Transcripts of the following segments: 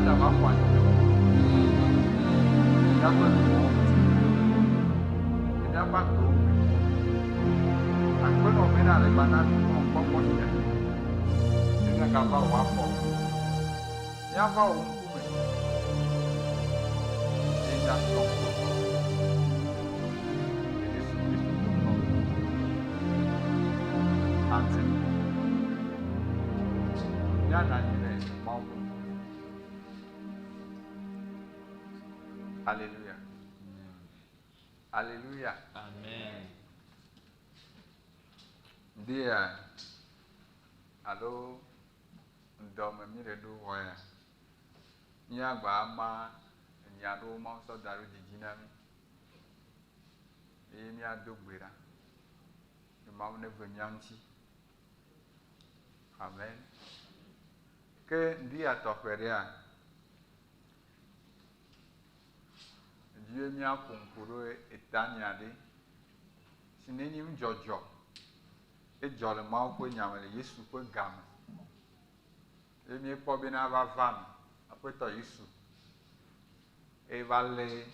ta va xɔ anyi ɖe míaƒe luʋɔwo me, le míaƒe agbewo me. Akpe nɔ bena le gba na mí mɔnukpɔkpɔ sia be míagava wò afɔ me. Míava wò ŋkume eye míasrɔ̃ nu tso le Yesu Kristo ƒe ŋkɔ me. Amen. Míanɔ anyi le Mawu ƒe ŋkume. Aleluya. Aleluya. Amen. Ŋdea alo ŋdɔ me míle ɖo vɔ ya, míagba ama enya ɖewo Mawu sɔ da ɖo didi na mí eye míado gbe ɖa be Mawu neve mía ŋuti. Amen. Ke ŋdi ya tɔxɛ ɖea, ŋdi be míaƒo ŋku ɖo etanya ɖe si nenye nudzɔdzɔ edzɔ le Mawu ƒe nya me le Yesu ƒe game. Eye míekpɔ bena eva va eme, Aƒetɔ Yesu eva lé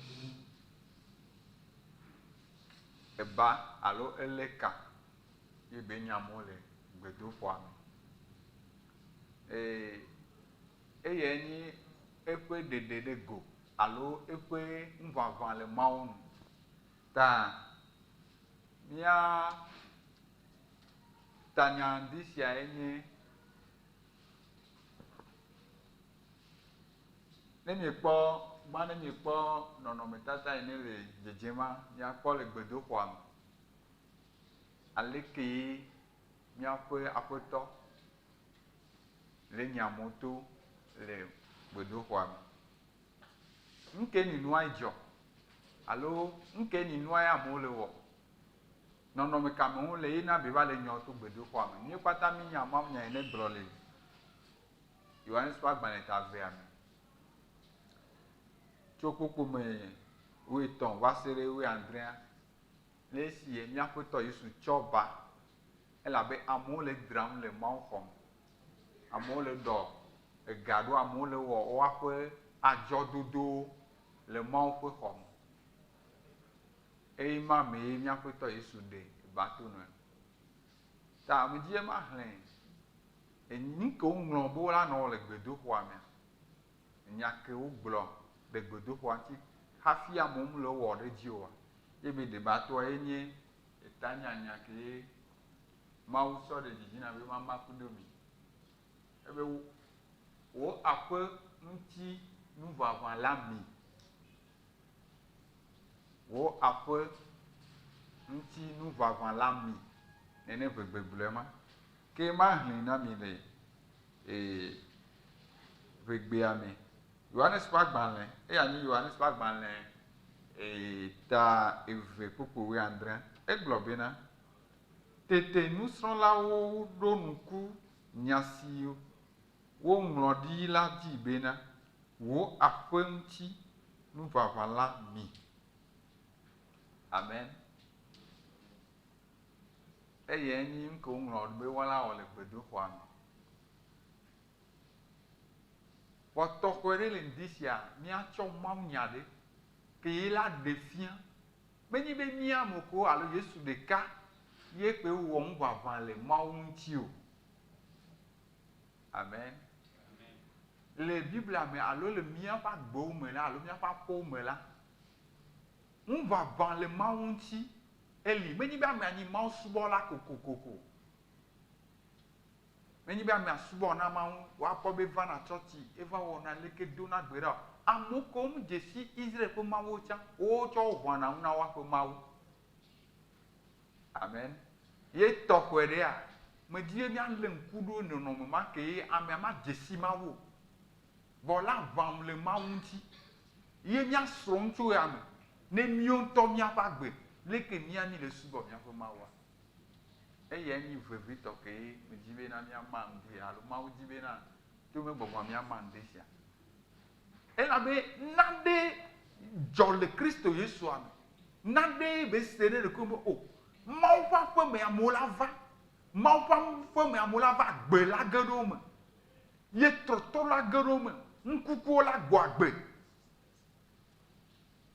eba alo elé ka ye be nya amewo le gbedoxɔa me. Eye eyae nye eƒe ɖeɖe ɖe go alo eƒe ŋuʋaʋã le Mawu nu. Ta mía tanya ŋdi siae nye ne miekpɔ gbã ne miekpɔ nɔnɔmetata yi ne le dzedzema, miakpɔ le gbedoxɔa me. Alekee míaƒe Aƒetɔ le nya mɔ to le gbedoxɔa me? Nu kae nyi nua dzɔ alo nu kae nyi nua ya amewo le wɔ? Nɔnɔme ka me wole ye na be va le nyɔ to gbedoxɔa me? Mí kpata mínya mawunya yi ne gblɔ le Yohanes ƒe agbalẽ ta evea me tso kpukpui me wuietɔ̃ va se ɖe wuiadrea. Le esi mía Aƒetɔ Yesu tsɔ ba, elabe amewo le dzram le mawuxɔ me, amewo le ɖɔ ega ɖo, amewo le wɔ woaƒe adzɔdodowo le Mawu ƒe xɔ me. Eye ma mee mía Aƒetɔ Yesu ɖe ba to nɔe. Ta medzi be maxlẽ nu ke woŋlɔ be wola nɔ le gbedoxɔa mea. Nya ke wogblɔ ɖe gbedoxɔa ŋuti hafi amewo mele wɔ ɖe edzi oa, ye be ɖebatoa ye nye etanyanya kee Mawu sɔ ɖe didi na be mama kudo mi. Ebe wò aƒe ŋuti nuʋaʋã la mi. Wò aƒe ŋuti nuʋaʋã la mi. Nene ʋegbe gblɔe ma. Ke mahlẽ na mi le ee ʋegbea me. Yohanes ƒe agbalẽ, eya nye Yohanes ƒe agbalẽ ee ta eve kpukpui wuiadre. Egblɔ bena, Tete nusrɔ̃lawo ɖo ŋku nya si woŋlɔ ɖi la dzi bena, Wò aƒe ŋuti nuʋaʋã la mi. Amen. Eyae nye nu ke woŋlɔ ɖi be woala wɔ le gbedoxɔa me. Vɔ tɔxɔe ɖe le ŋdi sia, míatsɔ mawunya ɖe ke ye la ɖe fia. Menye be mía ame ko alo Yesu ɖeka ye kpe wɔ ŋuʋaʋã le Mawu ŋuti o. Amen. Le Biblia me alo le míaƒe agbewo me la alo míaƒe aƒewo me la, ŋuʋaʋã le Mawu ŋuti eli. Menye be amea nyi Mawu subɔla kokokoko o. Nenye be amea subɔ na Mawu, woakpɔ be evana tsɔtsi, eva wɔna leke dona gbe ɖa o. Amewo kewo medze si Israel ƒe Mawuwo tsã, wotsɔ wo ʋɔna ŋu na woaƒe Mawu. Amen. Ye tɔxɔe ɖea, medi be míalé ŋku ɖo nɔnɔme ma ke ye amea madze si Mawu o. Vɔ la ʋãm le Mawu ŋuti. Ye míasrɔ̃ nu tso ea me ne míwo ŋutɔ míaƒe agbe, leke mía míle subɔ míaƒe Mawua. Eyae nyi vevitɔ kee medi bena míama ŋdi alo Mawu di bena to me gbɔgbɔa míama ŋdi sia. Elabe naɖe dzɔ le Kristo Yesua me. Naɖe be se ɖe ɖokuiwo be o, Mawu ƒe aƒe me amewo la va. Mawu ƒe aƒe me amewo la va agbe la ge ɖe wo me. Ye trɔtrɔ la ge ɖe wo me. Ŋkukuwo la gbɔ agbe.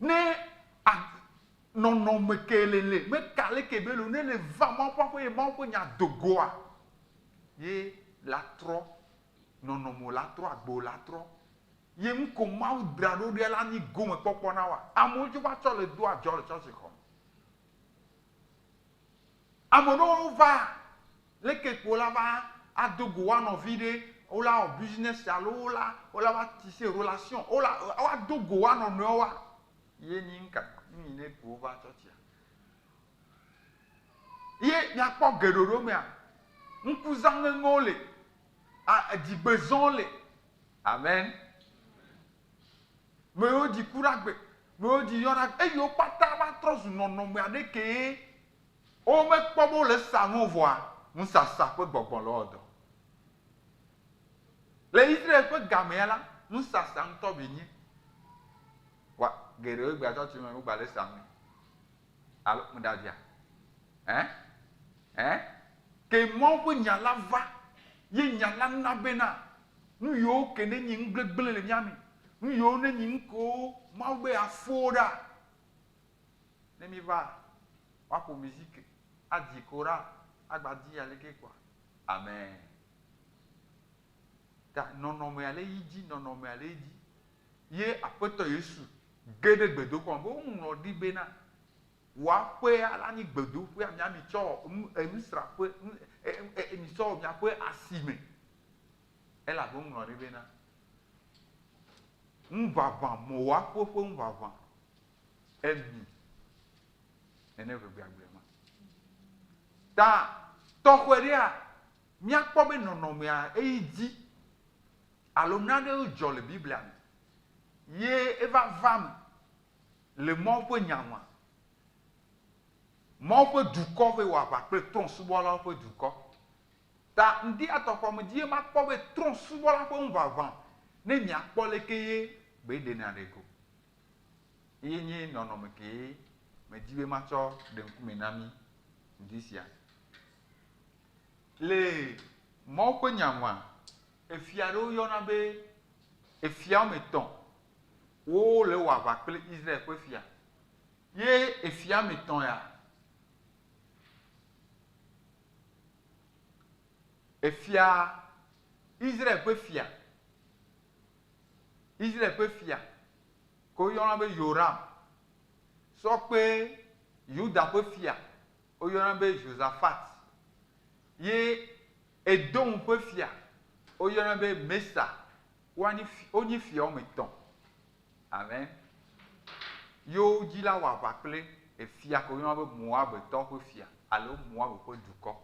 Ne a nɔnɔme ke le le meka leke be lo ne le va Mawu ƒe aƒe ye Mawu ƒe nya do goa, ye la trɔ nɔnɔmewo la trɔ, agbewo la trɔ. Ye nu ko Mawu dra ɖo ɖia la nyi gome kpɔkpɔ na woa. Amewo tso va tsɔ le do adzɔ le tsɔtsi xɔ me. Ame ɖewo va leke kpo la va ado go woa nɔvi ɖe, wo la wɔ business alo wo la wo la va tisse relation, wo la woa do go woa nɔnɔewo wa. Ye nyi ŋka nu yi ne ku wo va tsɔtsia. Ye miakpɔ geɖoɖo mea, ŋkuzaŋeŋewo le, a dzigbezɔwo le. Amen. Mewo dzi ku ɖe agbe, mewo dzi yɔ ɖe agbe, eye wo kpata va trɔ zu nɔnɔme aɖe kee womekpɔ be wole sa nu o vɔa, nusasa ƒe gbɔgbɔ le wɔ dɔ. Le Israel ƒe gamea la, nusasa ŋutɔ be nye. Wa geɖewo egbea tsɔtsi me wogba le sa nui. Alo ŋɖavia. Ɛ? Ɛ? Ke Mawu ƒe nya la va ye nya la na bena Nu yiwo ke nenyi nu gblegblẽ le mía me, nu yiwo nenyi nu kewo Mawu be yeafo wo ɖa. Ne míva, woaƒo miziki, adzi koral, agba dzi aleke kɔa? Amen. Ta nɔnɔmea le yi dzi, nɔnɔmea le yi dzi. Ye Aƒetɔ Yesu ge ɖe gbedoxɔa me be woŋlɔ ɖi bena, Wò aƒea la nyi gbedoƒea, mia mitsɔ wɔ nu, enusraƒe, nu, e, e, e, mitsɔ wɔ miaƒe asime. Elabe woŋlɔ ɖi bena, Ŋuʋaʋã, Moab ƒe ŋuʋaʋã emi. Nene ʋegbea gblɔe ma. Ta tɔxɔe ɖea, míakpɔ be nɔnɔmea eyi dzi alo nanewo dzɔ le Biblia me ye eva va eme le Mawu ƒe nya nua. Mawu ƒe dukɔ be wɔ aʋa kple trɔ̃subɔlawo ƒe dukɔ. Ta ŋdi atɔxɔ me dzi ye makpɔ be trɔ̃subɔla ƒe ŋuʋaʋã ne miakpɔ leke ye gbe ɖena ɖe go. Ye nye nɔnɔme kee medi be matsɔ ɖe ŋkume na mi ŋdi sia. Le Mawu ƒe nya nua, efia ɖewo yɔna be efia woame etɔ̃ wo le wɔ aʋa kple Israel ƒe fia. Ye efia ame etɔ̃ ya, Efia, Israel ƒe fia, Israel ƒe fia ke woyɔna be Yoram sɔ kpe Yuda ƒe fia woyɔna be Josafat ye Edom ƒe fia woyɔna be Mesa. Woanyi, wonyi fia woame etɔ̃. Amen. Yewo dzi la wɔ aʋa kple efia ke woyɔna be Moabetɔwo ƒe fia alo Moab ƒe dukɔ.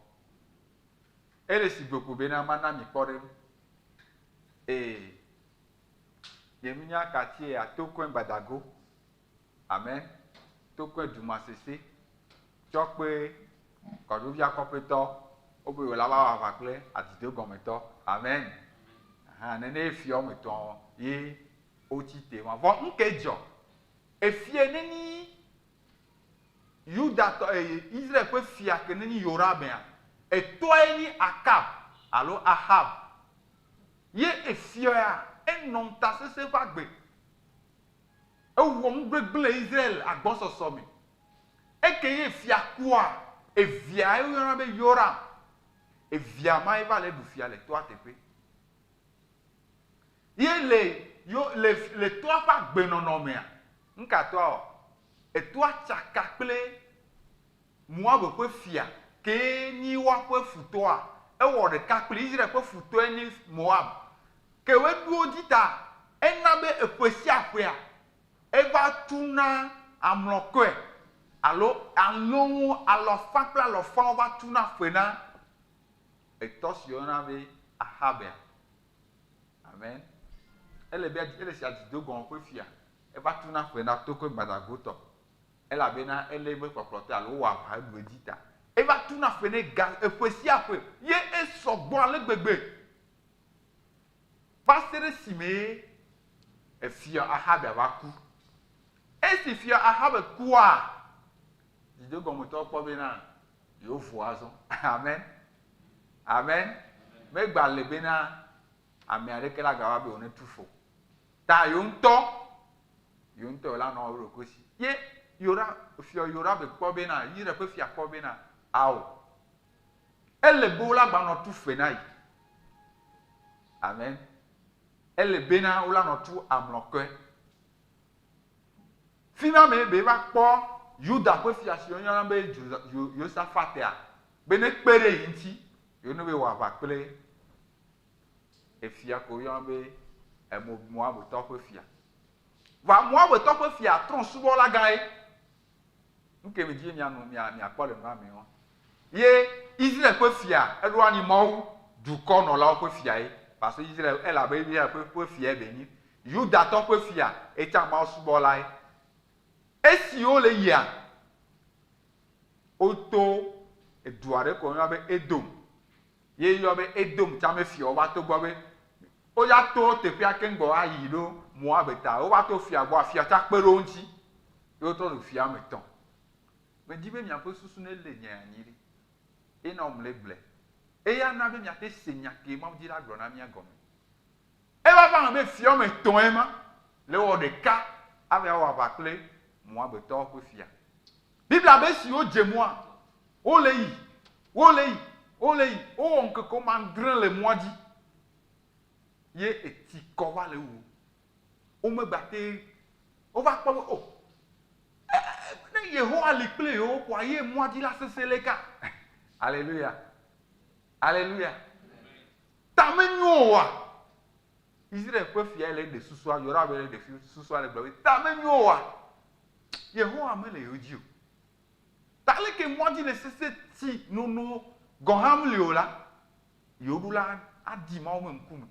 Ele sigbe ko bena mana mi kpɔɖeŋu. Ee, nye nunya katie ya tokɔe gbadago. Amen. Tokɔe dumasese tsɔ kpe kɔɖovia kɔƒetɔ wobe yewo la va wɔ aʋa kple adidogɔmetɔ. Amen. Aha, nene fia woame etɔ̃ ye wotsi te ma. Vɔ ŋke dzɔ. Efia neni Yudatɔ eye Israel ƒe fia ke nenyi Yoramea, etɔae nyi Akab alo Ahab. Ye efia ya enɔ ŋutasesẽ ƒe agbe. Ewɔ nu gbegblẽ le Israel agbɔsɔsɔ me. Eke ye fia kua, evia ye woyɔna be Yoram. Evia ma ye va le ɖu fia le toa teƒe. Ye le yo le le toa ƒe agbenɔnɔ mea, nuka toa wɔ? Etoa tsaka kple Moab ƒe fia kee nyi woaƒe futɔa. Ewɔ ɖeka kple Israel ƒe futɔe nyi Moab. Ke woeɖu wo dzi ta ena be eƒe sia ƒea eva tuna amlɔkɔe alo alẽwo alɔfa kple alɔfawo va tuna fe na etɔ si woyɔna be Axabea. Amen. Ele be ele sia dzi do gɔme ƒe fia. Eva tuna ƒe na tokɔe gbadagotɔ. Elabena ele eƒe kpɔkplɔ te alo wowɔ aʋa eɖu edzi ta. Eva tuna ƒe nɛ ga eƒe sia ƒe ye esɔ gbɔ ale gbegbe. Va se ɖe esime efia Axabea va ku. Esi fia Axabe kua, dzidogɔmetɔwo kpɔ bena yewovo azɔ. Amen. Amen. Megba le bena ame aɖeke la gava be wòne tu fo. Ta yewo ŋutɔ, yewo ŋutɔ yewo la nɔ wo ɖokui si. Ye Yora, fiɔ Yoram kpɔ bena, Israel ƒe fia kpɔ bena, ao, ele be wola gba nɔ tu fe na yi. Amen. Ele bena wola nɔ tu amlɔkɔe. Fi ma mee be va kpɔ Yuda ƒe fia si woyɔna be Yosafatea be nekpe ɖe yi ŋuti ye ne be wɔ aʋa kple efia ko woyɔna be Moabtɔ ƒe fia. Vɔa Moabtɔ ƒe fia trɔ̃subɔla gã ye. Nu ke medi be miano mia miakpɔ le nua me wa. Ye Israel ƒe fia eɖo anyi Mawu dukɔ nɔlawo ƒe fia ye. Parce Israel elabe Israel ƒe ƒe fia be nyi. Yudatɔ ƒe fia etsa Mawu subɔlae. Esi wole yia, woto edu aɖe ko woyɔna be Edom. Ye yɔ be Edom tsa me fia wova to gbɔ be woya to teƒea keŋ gbɔ ayi ɖo Moab ta. Wova to fia gbɔa, fia tsa kpe ɖe wo ŋuti. Ye wotrɔ zu fia ame etɔ̃. Medi be miaƒe susu nelé nye anyi ɖi. Ye na womle gblɔe. Eya na be miate se nya ke Mawu di la gblɔ na mía gɔme. Eva va eme be fia woame etɔ̃e ma le wɔ ɖeka ava wɔ aʋa kple Moabtɔwo ƒe fia. Biblia be esi wodze mɔa, wole yi, wole yi, wole yi, wowɔ ŋkeke woame adre le mɔa dzi ye etsi kɔ va le wo. Womegbate, wova kpɔ be o, ne Yehowa li kple yewo kɔa ye mɔa dzi la sesẽ leka. Aleluya. Aleluya. Ta menyo oa? Israel ƒe fiae le eɖe susua, Yoram le eɖe susua le gblɔ be, Ta menyo oa? Yehowa mele yewo dzi o. Ta aleke mɔa dzi le sese tsi nono gɔ̃ hã meli o la, yewo ɖo la adi Mawu me ŋkume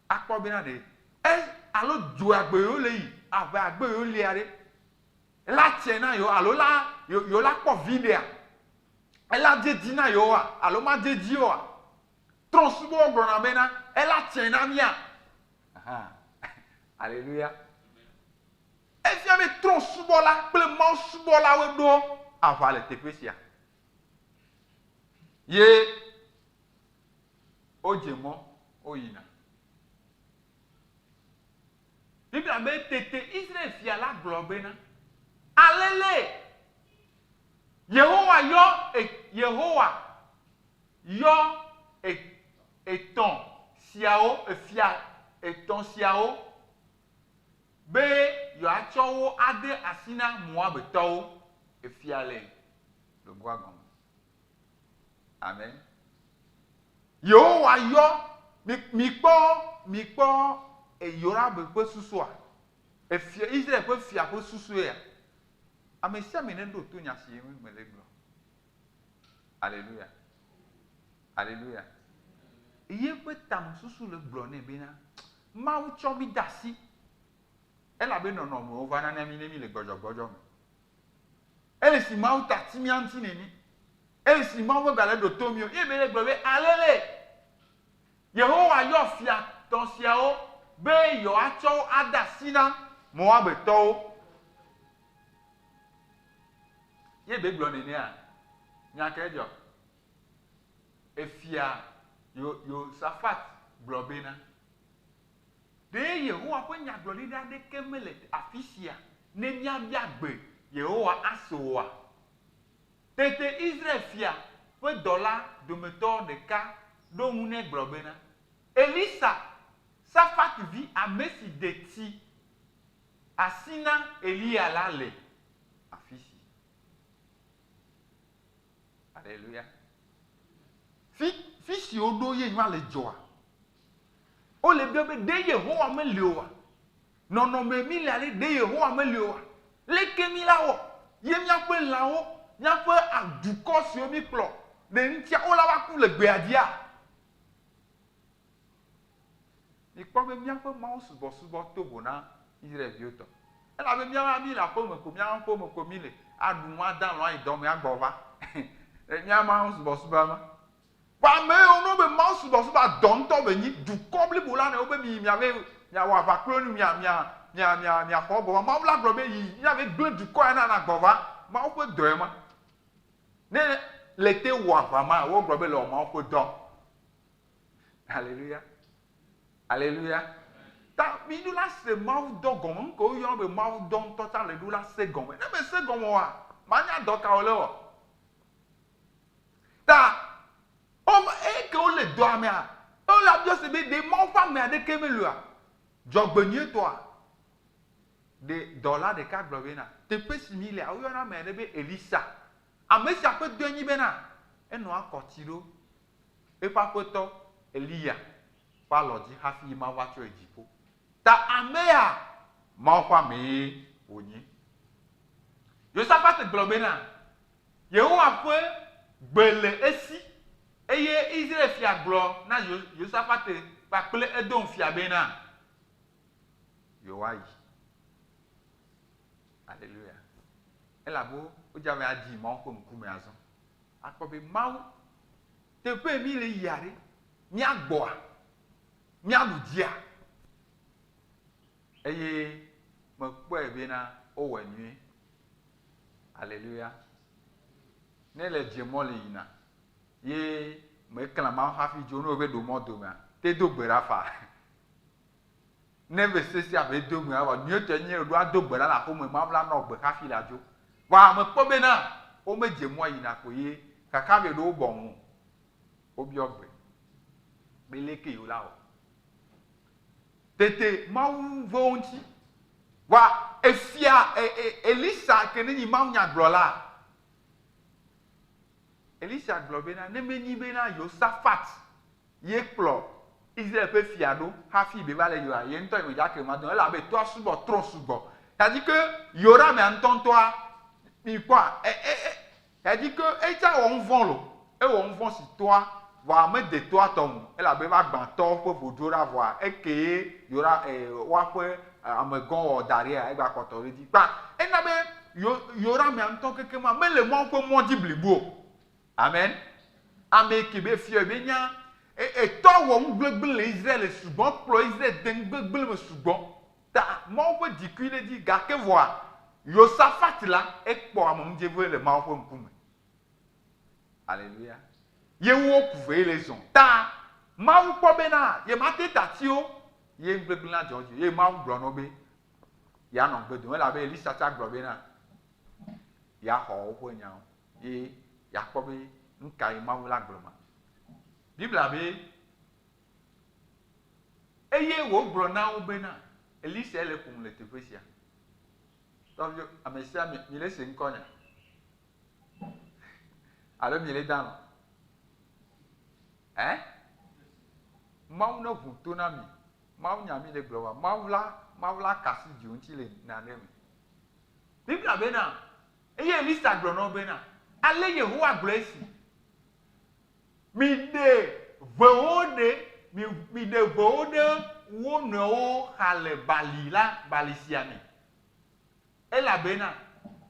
akpɔ bena ɖe e alo dzoa gbe yewo le yi, aʋa gbe yewo lia ɖe, la tse na yewo alo la yewo la kpɔ viɖea? Ela dze dzi na yewoa alo madze dzi oa? Trɔ̃subɔwo gblɔna bena, Ela tsɛ na mía. Aha. Aleluya. Efia be trɔ̃subɔla kple Mawu subɔlawoe ɖo aʋa le teƒe sia. Ye wodze mɔ woyina. Biblia be tete Israel fia la gblɔ bena, Alele Yehowa yɔ Yehowa yɔ etɔ̃ siawo, efia etɔ̃ siawo be yewoatsɔ wo ade asi na Moabtɔwo. Efia le logoa gɔme. Amen. Yehowa yɔ, mi, mikpɔ, mikpɔ Yorabe ƒe susua? Efia, Israel ƒe fia ƒe susue ya. Ame sia ame neɖo to nya si mele gblɔ. Aleluya. Aleluya. Yeƒe tamesusu le gblɔ nɛ bena, Mawu tsɔ mí de asi, elabe nɔnɔmewo va nana mí ne mí le gbɔdzɔgbɔdzɔ me. Ele si Mawu ta ti mía ŋuti nene. Ele si Mawu megale ɖo to mí o. Ye be le gblɔ be, Alele! Yehowa yɔ fia tɔ̃ siawo be yewoatsɔ wo ade asi na Moabtɔwo. Ye be gblɔ nenea, nya kae dzɔ? Efia Yosafat gblɔ bena, Ɖe Yehowa ƒe nyagblɔɖiɖi aɖeke mele afi sia ne míabia gbe Yehowa ase oa? Tete Israel-fia ƒe dɔla dometɔ ɖeka ɖo ŋu nɛ gblɔ bena, Elisa, Safat vi, ame si de tsi asi na Eliya la le afi si. Aleluya. Fi, fi si woɖo ye nua le dzɔa? Wole biɔ be, ɖe Yehowa meli oa? Nɔnɔme mi le ale, ɖe Yehowa meli oa? Leke mi la wɔ ye míaƒe lãwo, míaƒe dukɔ siwo mi kplɔ ɖe ŋutia, wola va ku le gbea dzia? Mikpɔ be míaƒe mawusubɔsubɔ to vo na Israel-viwo tɔ. Elabe míawo ya míle aƒeme ko, míawo ƒeme ko míle, aɖu nu, ada alɔ̃, ayi dɔ me, agbɔ va. Mía mawusubɔsubɔa ma. Vɔ ame yiwo ne wobe mawusubɔsubɔa dɔ ŋutɔ be nyi, dukɔ blibo la ne wobe miyi miave miawɔ aʋa kple wo nu mia mia mia mia miaxɔ gbɔ va. Mawu la gblɔ be yi miave gblẽ dukɔ ya na nagbɔ va. Mawu ƒe dɔe ma. Ne le te wɔ aʋa ma, wogblɔ be le wɔ Mawu ƒe dɔ. Aleluya. Aleluya. Ta mi ɖo la se Mawu dɔ gɔme. Nu ke woyɔna be Mawu dɔ ŋutɔ tsã le ɖo la se gɔme. Ne mese gɔme oa, manya dɔ ka wòle wɔ. Ta wova eyi ke wole dɔa mea, wole abiɔ se be ɖe Mawu ƒe ame aɖeke meli oa? Dzɔgbenyuietɔa, ɖe dɔla ɖeka gblɔ bena, Teƒe si mílea, woyɔna ame aɖe be Elisa. Ame sia ƒe dɔe nyi bena, enɔa kɔ tsi ɖo eƒe aƒetɔ Eliya ƒe alɔ dzi hafi Mawu va tsɔe dziƒo. Ta amea, Mawu ƒe amee wònye. Yosafat gblɔ bena, Yehowa ƒe gbe le esi. Eye Israel-fia gblɔ na Yosafat kpakple Edom-fia bena, yewoayi. Aleluya. Elabe wodze abe adi Mawu ƒe ŋkume azɔ. Akpɔ be Mawu, teƒe mi le yia ɖe, míagbɔa? Míaɖu dzia? Eye mekpɔe bena wowɔe nyuie. Aleluya. Ne le dze mɔ le yina, ye meklã Mawu hafi dzo ne wòbe ɖo mɔ domea, te do gbe ɖa faa. Ne be sesia be do gbe ɖa vɔ nyuietɔe nye ɖo ado gbe ɖa le aƒeme Mawu la nɔ gbe hafi la dzo. Vɔa mekpɔ bena womedze mɔ yina ko ye kaka be ɖo wobɔ ŋu. Wobiɔ gbe be leke yewo la wɔ. Tete Mawu ve wo ŋuti. Vɔa efia e, e, Elisa ke ne nyi mawunyagblɔla. Elisa gblɔ bena ne menyi bena Yosafat ye kplɔ Israel ƒe fia ɖo hafi be va le yoa, ye ŋutɔ ye medza ke ma do elabe toa sugbɔ trɔ̃ sugbɔ. Tadi ke Yoramea ŋutɔŋutɔa, mi kpɔa, e, e, e, tadi ke etsa wɔ nuvɔ̃ lo, ewɔ nuvɔ̃ si toa, vɔa mede toa tɔ ŋu elabe eva gbã tɔwo ƒe vodzo ɖa vɔa ekee Yora, e, woaƒe amegã wɔ da ɖia, egba kpɔtɔ ɖe edzi. Kpa ena be Yo, Yoramea ŋutɔ kekema mele Mawu ƒe mɔ dzi blibo o. Amen. Ame ke be fiɔ be nya e etɔ wɔ nu gblegble le Israel sugbɔ, kplɔ Israel de nu gbegble me sugbɔ. Ta Mawu ƒe dzikui ɖe dzi gake vɔa Yosafat la ekpɔ amenudzeve le Mawu ƒe ŋkume. Aleluya. Ye wo ku ve le zɔn. Ta Mawu kpɔ bena yemate tatiwo ye nugbegble na dzɔ dzi. Ye Mawu gblɔ nɔ be yeanɔ ŋgbe dom elabe Elisa tsa gblɔ bena yeaxɔ woƒe nyawo. Ye yeakpɔ be nu kae Mawu la gblɔ ma. Biblia be, Eye wògblɔ na wo bena, Elisa le ƒom le teƒe sia. Tɔviwo, ame sia ame, mi le se ŋkɔ nya? Alo mi le dan? Ɛ? Mawu ne ʋu to na mi. Mawu nya mi le gblɔ wa. Mawu la, Mawu la kasi dzi ŋuti le nane me. Biblia bena, Eye Elisa gblɔ na wo bena, Ale Yehowa gblɔ esi, Miɖe ʋewo ɖe, mi, miɖe ʋewo ɖe wo nɔewo xa le bali la, bali sia me. Elabena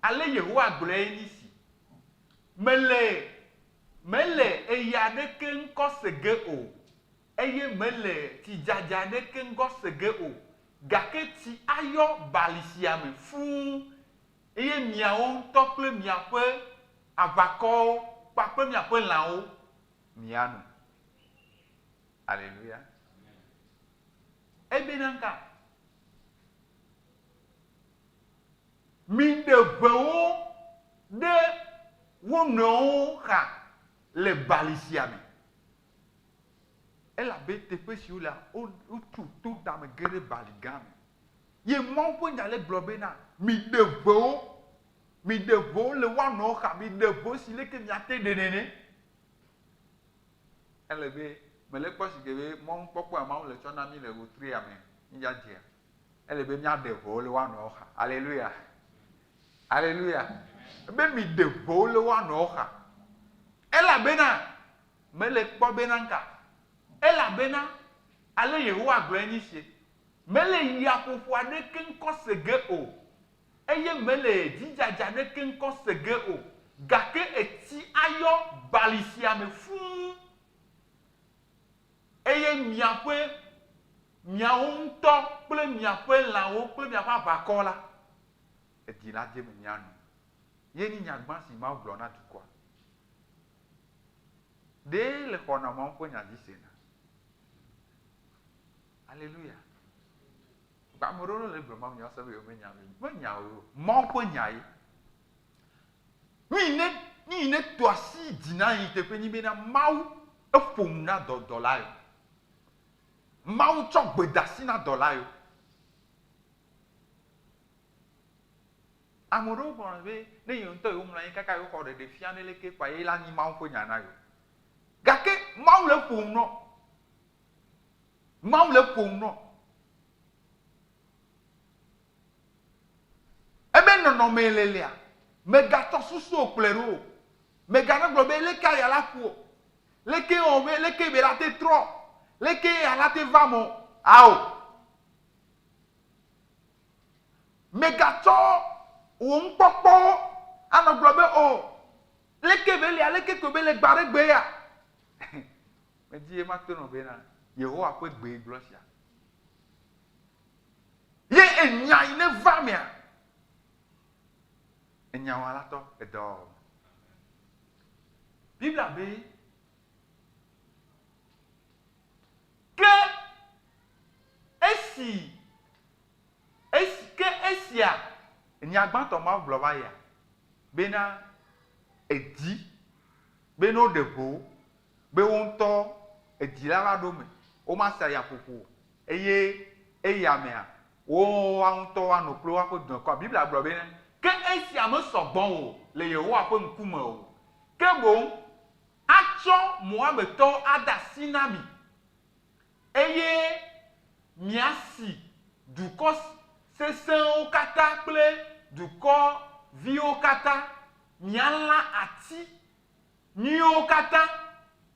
ale Yehowa gblɔe nye esi, Mele, mele eya aɖeke ŋkɔ se ge o, eye mele tsidzadza aɖeke ŋgɔ se ge o, gake tsi ayɔ bali sia me fũu Eye miawo ŋutɔ kple miaƒe aʋakɔwo kpakple miaƒe lãwo miano. Aleluya. Ebena ŋka? Miɖe ʋewo ɖe wo nɔewo xa le bali sia me. Elabe teƒe si wolea, wotso to tame ge ɖe bali gã me. Ye Mawu ƒe nya le gblɔ bena, Miɖe ʋewo, miɖe ʋewo le woa nɔewo xa, miɖe ʋewo si leke miate ɖe nene. Ele be mele kpɔ si ke be mɔnukpɔkpɔ ya Mawu le tsɔ na mi le wetri ya me mídza dzea. Ele be míaɖe ʋewo le woa nɔewo xa. Aleluya. Aleluya. Be miɖe ʋewo le woa nɔewo xa. Elabena mele kpɔ bena ŋka. Elabena ale Yehowa gblɔe nye sie, Mele yaƒoƒo aɖeke ŋkɔ se ge o, eye mele dzidzadza aɖeke ŋkɔ se ge o, gake etsi ayɔ bali sia me fũu, eye miaƒe, miawo ŋutɔ kple miaƒe lãwo kple miaƒe aʋakɔ la, eɖi la dze me miano. Ye nye nya gbã si Mawu gblɔ na dukɔa. Ɖe le xɔna Mawu ƒe nya dzi sena? Aleluya. Ame ɖewo le gblɔ Mawu nya se be yewomenya be menya o. Mawu ƒe nya ye. Nu yi ne nu yi ne to asi dzi na yi teƒe nyi bena Mawu eƒo nu na dɔ dɔla yo. Mawu tsɔ gbedasi na dɔla yo. Ame ɖewo gblɔna be ne yewo ŋutɔ yewo mlɔ anyi kaka yewo xɔ ɖeɖefia ɖe leke kpoa ye la nyi Mawu ƒe nya na yewo. Gake Mawu le eƒom nɔ. Mawu le eƒom nɔ. Ebe nɔnɔme le lea, mègatsɔ susu o kplɔe ɖo o. Mègana gblɔ be leke aya la ƒo o, leke wɔ be leke be la te trɔ o, leke ya la te va me o. Ao. Mègatsɔ wò nukpɔkpɔwo anɔ gblɔ be o, leke be lia, leke ko be le gba ɖe gbe ya. Medi ye mato nɔ bena Yehowa ƒe gbee gblɔ sia. Ye enya yi ne va mea, enya wa la tɔ edɔ wɔwɔ me. Biblia be, Ke esi, esi, ke esia, nya gbãtɔ Mawu gblɔ va yia, bena edi be ne woɖe ʋe wo, be wo ŋutɔ edzi la va ɖo eme, womase ayaƒoƒo o, eye eya mea, woa ŋutɔ woano kple woaƒe dɔkɔa. Biblia gblɔ be, Ke esia mesɔ gbɔ o le Yehowa ƒe ŋkume o, ke boŋ atsɔ Moabetɔwo ade asi na mi, eye miasi dukɔ sesẽwo katã kple dukɔ viwo katã, mialã ati nyuiwo katã,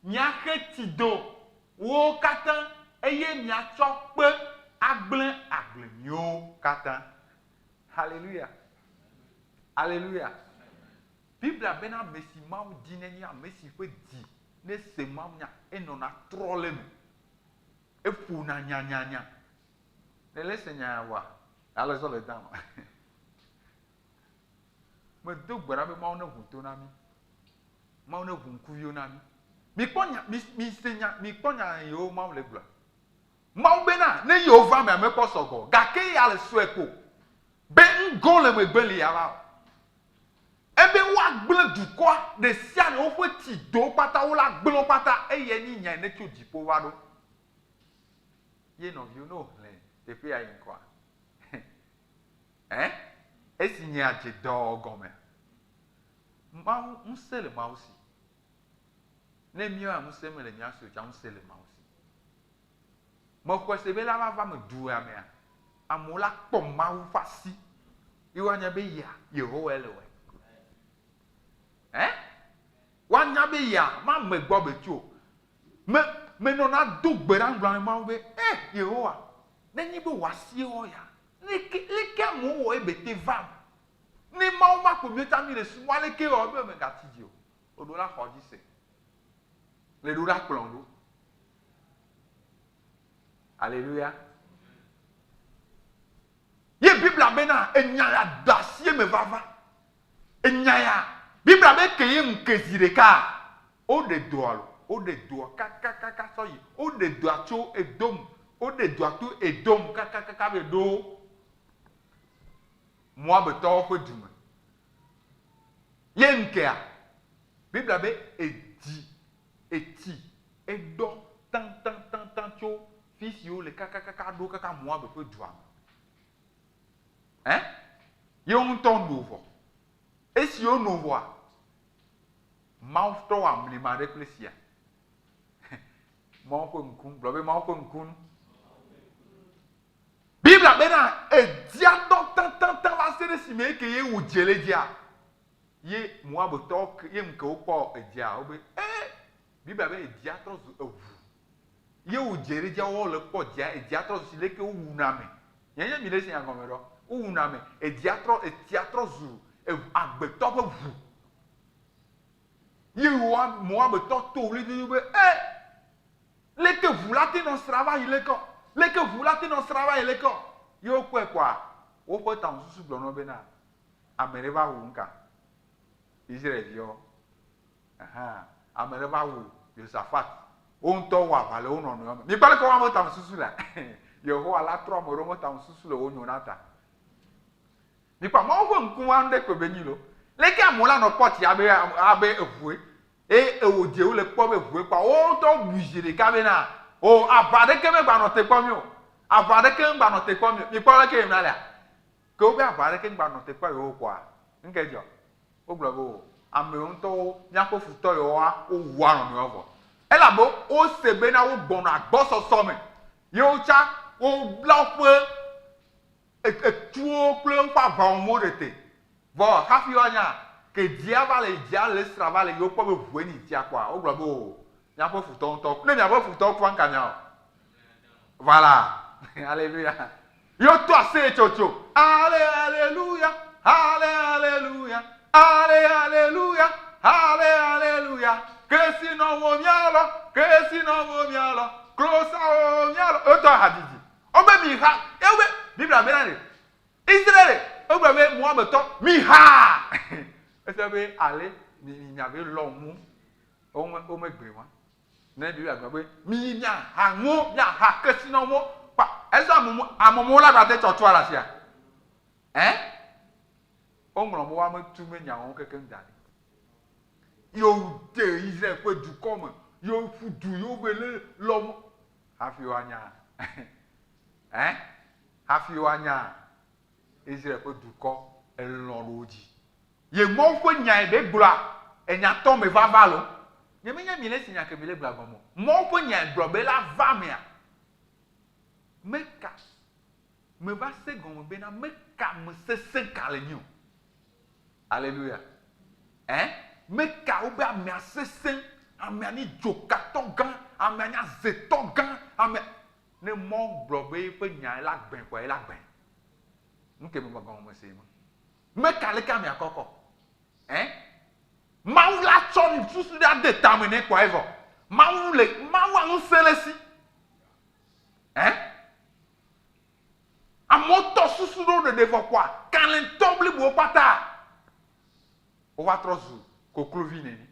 miaxe tsido wo katã, eye miatsɔ kpe agblẽ agble nyuiwo katã. Haleluya! Aleluya! Biblia bena ame si Mawu di nenye ame si ƒe dzi ne se mawunya enɔna trɔ le eme. Eƒona nyanyanya. Ne le se nya ya vɔa, ale zɔ le dama. Medo gbe ɖa be Mawu ne ʋu to na mí. Mawu ne ʋu ŋkuviwo na mí. Mikpɔ nya, mi, mi se nya, mikpɔ nya yiwo Mawu le gblɔa. Mawu bena ne yewo va mea mekpɔ sɔgbɔ gake ya le sɔe ko be ŋgɔ le megbe li ya va o. Ebe woagblẽ dukɔa ɖesiaɖe woƒe tsi dowo kpata wo la gblẽ wo kpata eye nyi nyae ne tso dziƒo va ɖo. Ye nɔviwo ne wohlẽ teƒea yi ŋkɔa ɛ esi nyea dze dɔ gɔmea Mawu ŋusẽ le Mawu si. Ne míawoa ŋusẽ mele mía si o tsã ŋusẽ le Mawu si. Mexɔe se be la va va me dua mea, amewo la kpɔ Mawu ƒe asi ye woanya be ya Yehowae le wɔe. Ɛ? Woanya be ya ma me gbɔ be tso. Me menɔna do gbe ɖa ŋgblɔ na Mawu be, E Yehowa, nenye be wò asie wɔ ya, leke leke amewo wɔ ebe te vam? Ne Mawu ma ko míetsã mí le sumɔ aleke wɔ ebe megatsi dzi o. Woɖo la xɔ dzi se. Le ɖo ɖa kplɔ ɖo. Aleluya. Ye Biblia bena enya ya da asi eme vava. Enya ya Biblia be ke ye ŋke zi ɖeka woɖe doa lo, woɖe doa kakakaka sɔ yi, woɖe doa tso Edom, woɖe doa to Edom kakakaka be ɖo Moabetɔwo ƒe du me. Ye ŋkea, Biblia be edzi, etsi, eɖɔ taŋtaŋtaŋtaŋ tso fi si wole kakakaka ɖo kaka Moab ƒe dua me. Ɛ? Ye wo ŋutɔ no vɔ. Esi wono vɔa, Mawu tɔ wɔ amlima ɖe kple sia. Mawu ƒe ŋku, gblɔ be Mawu ƒe ŋkunu. Biblia bena edzia dɔ taŋtaŋtaŋ va se ɖe esime eke ye wòdze le edzia, ye Moabtɔwo ke ye ŋke wokpɔ edzia wobe ee Biblia be edzia trɔ zu eʋu. Ye wòdze ɖe edzia wole kpɔ dzia edzia trɔ zu si leke wowuna ame. Nye nye mi ɖe si nya gɔme ɖɔ. Wowuna ame edzia trɔ etsia trɔ zu eʋu agbetɔ ƒe ʋu. Ye Moabtɔ to ɣli dodo be ee Leke ʋu la te nɔ sra va yi lekɔ? Leke ʋu la te nɔ sra va yi lekɔ? Ye wokpɔe kpɔa, woƒe tamesusu gblɔ na wo bena, Ame ɖe va wu nuka? Israelviawo. Ahan, ame ɖe va wu Yosafat. Wo ŋutɔ wɔ aʋa le wo nɔnɔewo me. Mikpɔ leke woƒe tamesusu lea? Yehowa la trɔ ame ɖewo ƒe tamesusu le wo nyo na ta. Mikpɔ Mawu ƒe ŋku wa nuɖe kpe be nyi lo. Leke amewo la nɔ kpɔ tsi abe abe eʋue eye ewo dze wo le kpɔ be eʋue kpɔa wo ŋutɔ bui zi ɖeka be na o aʋa ɖeke me gba nɔ te kpɔ mi o. Aʋa ɖeke me gba nɔ te kpɔ mi o. Mikpɔ leke yina lea? Ke wobe aʋa ɖeke ŋgba nɔ te kpɔ yewo kpɔa, ŋke dzɔ? Wogblɔ be o, amewo ŋutɔwo, míaƒe futɔ yewoa, wowua nɔnɔewo vɔ. Elabe wose bena wogbɔna agbɔsɔsɔ me, ye wotsa wobla woƒe etuwo kple woƒe aʋawɔnuwo ɖe te. Vɔ hafi woanya, ke dzia va le dzia le sra va le yi wokpɔ be ʋue nyi tsia kpɔa, wogblɔ be o, míaƒe futɔwo ŋutɔ, ne miaƒe futɔwo kua ŋka miawɔ? Voilà. Alléluia. Ye woto aseye tsotso. Ale aleluya, ale aleluya, ale aleluya, ale aleluya. Kesinɔwo mialɔ, kesinɔwo mialɔ, klosawo mialɔ. Wotɔ hadzidzi. Wobe mi ha, wobe Biblia bena ɖe Israel, wogblɔ be Moabetɔ mi ha. Efia be ale mi mi miabe lɔ ŋu. Wome womegbe wa. Ne Biblia gblɔ be miyi miaha nuwo, miaha kesinɔnuwo, kpa ezɔ amewo amewo la gate tsɔtsɔa le asia. Ɛ? Woŋlɔ be woame tu me nyawo kekeŋ da ɖi. Yewo de Israel ƒe dukɔ me, yewo ƒu du, yewo be le lɔ hafi woanya. Ɛ? Hafi woanya Israel ƒe dukɔ elɔ̃ ɖe wo dzi. Ye Mawu ƒe nyae be gblɔa enya tɔ me vava lo. Nye me nya mi le si nya ke mi le gblɔa gɔme o. Mawu ƒe nyae gblɔ be la va mea. Me ka me va se gɔme bena me ka me sese ka le nyi o. Aleluya. Ɛ? Me ka wo be amea sese, amea nyi dzokatɔ gã, amea nyi azetɔ gã, amea ne Mawu gblɔ be yeƒe nyae la gbẽ kɔa ela gbẽ. Nuke me gɔme se ma. Meka leke amea kɔkɔ? Ɛ? Mawu la tsɔ susu ɖe ade tame nɛ kpɔ evɔ. Mawu le, Mawua ŋusẽ le esi. Ɛ? Amewo tɔ susu ɖewo ɖeɖe vɔ kpɔa, kalẽtɔ blibowo kpata wova trɔ zu koklovi nene.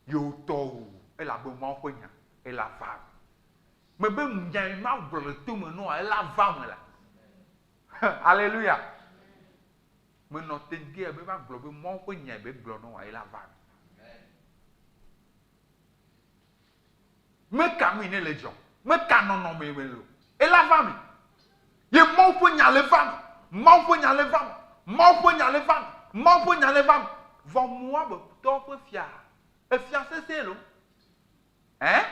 Yewo tɔ o, elabe Mawu ƒe nya ela va eme. Mebe nya yi Mawu gblɔ le tome nɔa ela va eme la. Aleluya! Menɔ te gea be va gblɔ be Mawu ƒe nyae be gblɔ nɔ ye la va eme. Meka nui ne le dzɔ, meka nɔnɔme me lo, ela va eme. Ye Mawu ƒe nya le va eme, Mawu ƒe nya le va eme, Mawu ƒe nya le va eme, Mawu ƒe nya le va eme. Vɔ Moabtɔwo ƒe fia, efia sesẽ lo. Ɛ?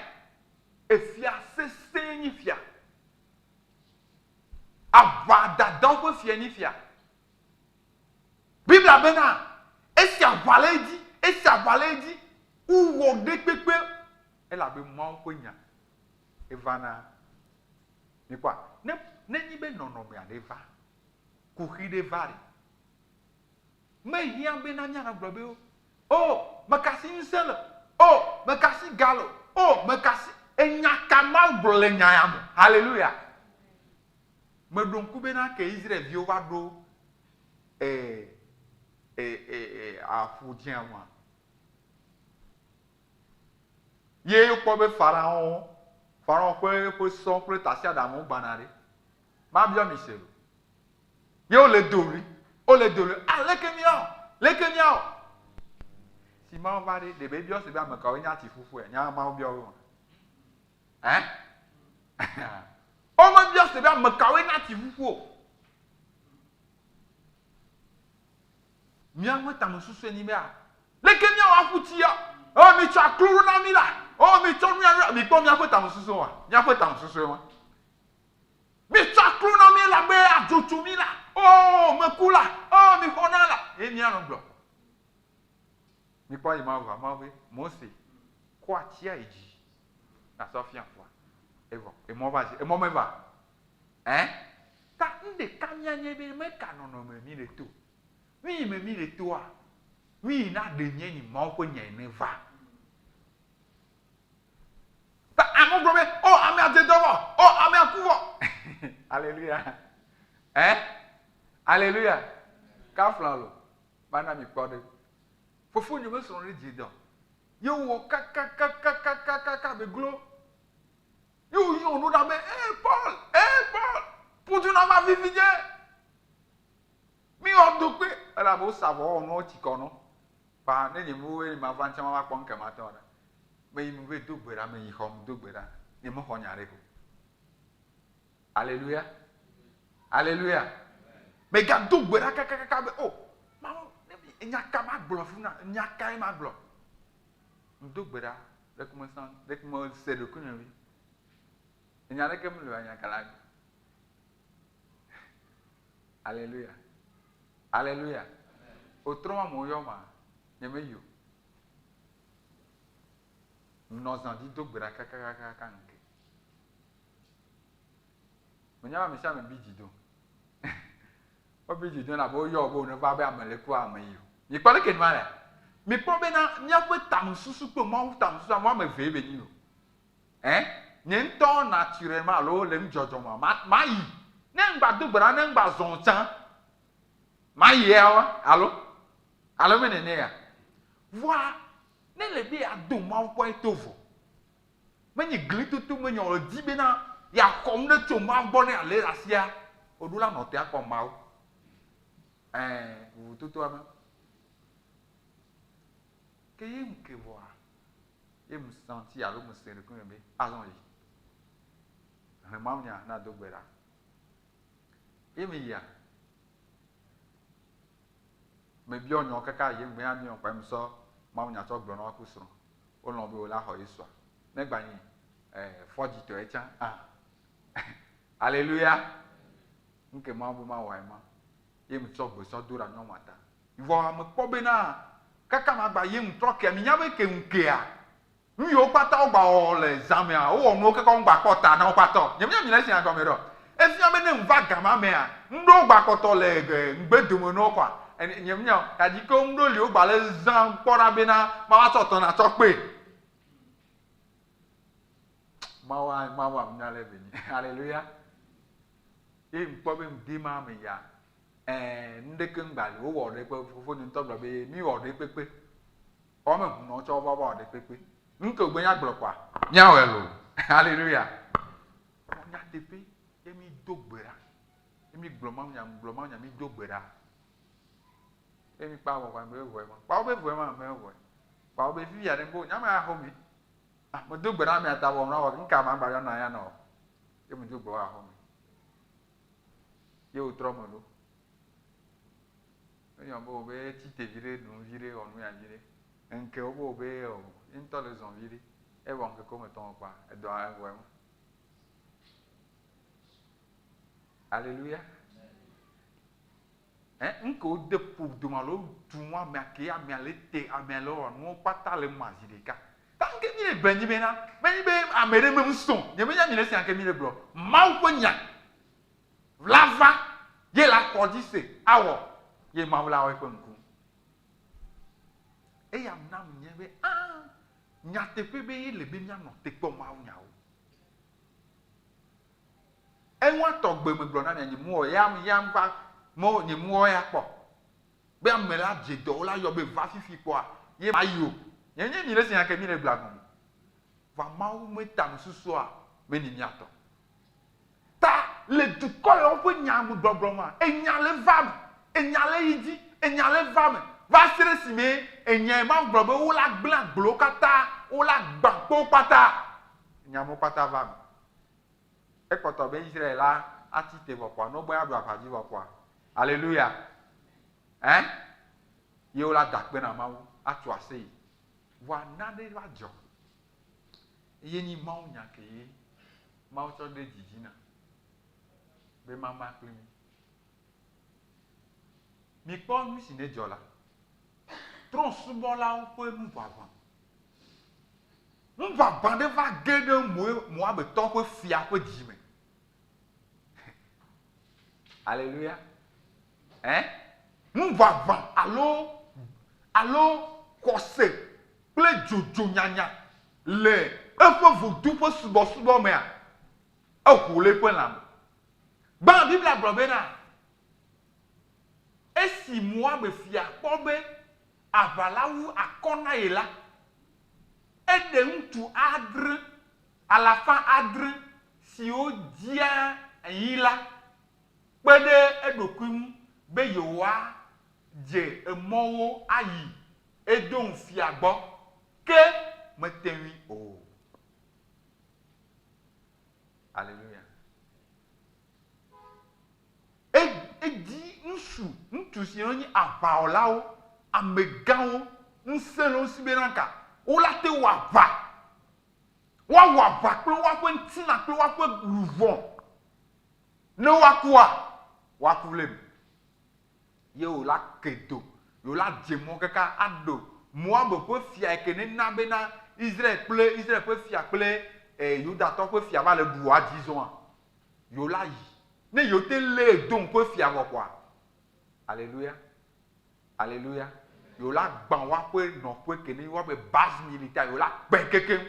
Efia sesẽ nyi fia. Aʋadadawo ƒe fia nyi fia. Biblia bena, esi aʋa le edzi, esi aʋa le edzi, wowɔ ɖe kpekpe elabe Mawu ƒe nya evana. Mikpɔa, ne nenyi be nɔnɔme aɖe va, kuxi ɖe va ɖe, mehiã bena míanɔ gblɔ be O, mekasi ŋusẽ le o, mekasi ga le o, mekasi. Enya ka Mawu gblɔ le nya ya me? Haleluya! Meɖo ŋku bena ke Israel-viwo va ɖo e, e, e, e, aƒu dzĩa mea, ye wokpɔ be Farao, Farao ƒe eƒe sɔ kple tasiaɖamwo gbana ɖe. Mabiɔ mi se lo. Ye wole do ɣli, wole do ɣli, ah, leke míawɔ, leke míawɔ? Si Mawu va ɖe, ɖe be biɔ se be ame kawoe nye ati ƒuƒuia? Nya Mawu biɔ wo ma. Ɛ? Womebiɔ se be ame kawoe nye ati ƒuƒu o. Míaƒe tamesusue nyi be, ah, leke míawɔ aƒu tsia? Oh, mitsɔ aklo ɖo na mí la. Oh, mitsɔ nu ya ɖo. Mikpɔ míaƒe tamesusu wa. Míaƒe tamesusue ma. Mitsɔ aklo na mí elabe adzo tso mí la. Oo, meku la. Oo, mixɔ na la. Ye míanɔ gblɔ. Mikpɔ yi Mawu va. Mawu be, Mose, kɔ atia yi dzi. Nasɔ fia ƒua. Evɔ. Emɔ va dzi. Emɔ meva. Ɛ? Ta ŋɖeka míanye be meka nɔnɔme mí le to. Nu yi me mí le toa, nu yi na ɖe mía nyi Mawu ƒe nya ene va. Ta amewo gblɔ be, O, amea dze dɔ vɔ! O, amea ku vɔ! Aleluya! Ɛ? Aleluya! Kafla lo, mana mi kpɔ ɖe. Fofonye be srɔ̃ ɖe dze dɔ. Ye wowɔ kakakakakakaka be glo. Ye woyɔ nu ɖa be, Ee, Paul! Ee, fifi dze. Mi wɔ do kpe elabe wosa vɔ wɔ nuwo tsi kɔ nɔ. Ba ne nye mu ye ma va ŋtsã ma va kpɔ ŋke ma tɔ ɖa. Me yi me vɛ do gbe ɖa me yi xɔ me do gbe ɖa. Nye me xɔ nya ɖe ko. Aleluya. Aleluya. Me ga do gbe ɖa kakakaka be o Mawu ne mi nya ka ma gblɔ fi na nya kae ma gblɔ. Me do gbe ɖa ɖe kume san ɖe kume se ɖokui nye vi. Enya ɖeke mele o nya ka la gblɔ. Aleluya. Aleluya. Wotrɔ amewo yɔ ma, nye meyi o. Nɔ zã dzi do gbe ɖa kakakaka ŋke. Menya be ame sia ame bi dzi do. Wobi dzi do elabe woyɔ be wòne va be ame le kua ame yi o. Mikpɔ leke nua lea? Mikpɔ bena míaƒe tamesusu kple Mawu tamesusu ame woame evee be nyi o. Ɛ? Nye ŋutɔ naturellement alo le nudzɔdzɔ mea, ma, mayi. Ne ŋgba do gbe ɖa, ne ŋgba zɔ o tsã, mayi ya wa, alo? Alo me nene ya? Vɔa, ne le be yeado Mawu kpɔ eto vɔ, menye glitoto menye o, edi bena yeaxɔ nu ɖe tso Mawu gbɔ ne yealé ɖe asia, woɖo la nɔ te akpɔ Mawu. Ɛ, vovototoa ma. Ke ye ŋke vɔa, Ye me senti alo me se ɖokuinye be, azɔ yi. Hlẽ mawunya na do gbe ɖa. Ye me yia, me biɔ nyɔ kaka ye ŋgbe ya miɔ kpa ye me sɔ mawunya tsɔ gblɔ na woaku srɔ̃. Wolɔ̃ be wola xɔ Yesua. Ne gba nyi eh, fɔdzitɔe tsã, ah. Aleluya. Ŋke Mawu be mawɔe ma. Ye me tsɔ gbe sɔ do ɖa nyɔnua ta. Vɔa mekpɔ bena kaka magba ye ŋu trɔ kea, minya be ke ŋu kea, nu yiwo kpata wogba wɔ le zã mea, wowɔ nuwo kaka woŋgba kpɔ ta na wo kpata o. Nye menya mi le esia gɔme ɖe o. Efia be ne ŋva gama mea, ŋɖewo gba kpɔtɔ le ŋgbe dome na wo kɔa, nye menya o. Kadzi ke ŋɖewo li wogba le zã kpɔ ɖa bena mava tsɔ tɔ na tsɔ kpee. Mawu a, Mawu a ŋunya le be nyi. Haleluya. Ye ŋkpɔ be ŋdi ma me ya, Ɛ̃, nuɖeke ŋgba li o, wowɔ ɖe kpe, fofonye ŋutɔ gblɔ be míwɔ ɖe kpekpe. Woame hunɔ tsɔ va wɔ ɖe kpekpe. Nu ke wògbe míagblɔ kɔa, míawɔe loo. Haleluya! Vɔ nyateƒe ye mído gbe ɖa, ye mígblɔ mawunya, gblɔ mawunya, mído gbe ɖa. Ye míkpa wɔ kɔa, be vɔe ma. Kpa wobe vɔe ma, me vɔe. Kpa wobe fifia ɖe ŋgo, nyama ya xɔ mi. Ah, medo gbe ɖa mia ta vɔ, mlawɔ, ŋka magba yɔ na ya nɔ. Ye medo gbe wa xɔ mi. Ye wòtrɔ me ɖo. Enyɔ be wòbe tsi te viɖe, ɖu nu viɖe, wɔ nu ya viɖe. Ŋke wobe wòbe o, ye ŋutɔ le zɔn viɖe. Evɔ ŋkeke wome tɔn kpɔa, edɔa evɔ ema. Aleluya. Ɛ, ŋke wode ƒo dome alo tu nu amea ke amea le te, amea le wɔ nuwo kpata le ma zi ɖeka. Ta ŋke mi le gblɔe nyi bena, menyi be ame ɖe me ŋusɔ, nye menya mi le esia ŋke mi le gblɔ. Mawu ƒe nya la va, ye la xɔ dzi se awɔ, ye Mawu la wɔ eƒe ŋku. Eya na menye be, aa, nyateƒe be ye le be míanɔ te kpɔ Mawu nyawo. Eŋua tɔgbe megblɔ na mia, nye mewɔ ya, ya va, mewɔ, nye mewɔ ya kpɔ. Be ame la dze dɔ, wola yɔ be va fifi kpɔa, ye mayi o. Nye nye mi le esi ke mi le gblɔ gɔme. Va Mawu me tamesusua me ni mia tɔ. Ta le dukɔ yawo ƒe nya me gbɔgblɔ mea, enya le va me, enya le yi dzi, enya le va me. Va se ɖe esime enyae Mawu gblɔ be wola gblẽ agblewo katã, wola gbã kpewo kpata. Nya mawo kpata va me. Ekpɔtɔ be Israel la atsi te vɔ kpɔa, ne wogbe aɖu aʋa dzi vɔ kpɔa, Aleluya! Ɛ? Ye wola da akpe na Mawu, atso aseye. Vɔa nane va dzɔ. Eye nyi Mawu nya ke ye Mawu tsɔ de dzi dzi na be mama kpli mi. Mikpɔ nu si ne dzɔ la. Trɔ̃subɔlawo ƒe nuʋaʋã. Nuʋaʋã ɖe va ge ɖe Moabetɔwo ƒe fia ƒe dzi me. Aleluya. Ɛ? Nuʋaʋã alo alo xɔse kple dzodzonyanya le eƒe vodu ƒe subɔsubɔ mea, eho le eƒe lãme. Gbã Biblia gblɔ bena, esi Moab fia kpɔ be aʋa la wu akɔ na ye la, eɖe ŋutsu adre alafa adre siwo dzia yi la. kpe ɖe eɖokui ŋu be yewoadze emɔwo ayi Edom fia gbɔ, ke mete ŋui o. Aleluya. E, edi ŋutsu, ŋutsu siwo nye aʋawɔlawo, amegãwo, ŋusẽ le wo si bena ka wola te wɔ aʋa. Woawɔ aʋa kple woaƒe ŋutilã kple woaƒe luʋɔ. Ne woakua, woaku le eme. Ye wòla ke do, ye wòla dze mɔ kaka aɖo Moab ƒe fia yi ke nena bena Israel kple Israel ƒe fia kple e, Yudatɔ ƒe fia va le ɖua dzi zɔa. Ye wòla yi. Ne yewo te lé Edom ƒe fia vɔ kɔa, aleluya, aleluya, yewo la gbã woaƒe nɔƒe ke ne woaƒe base militaire, yewo la kpẽ kekeŋ.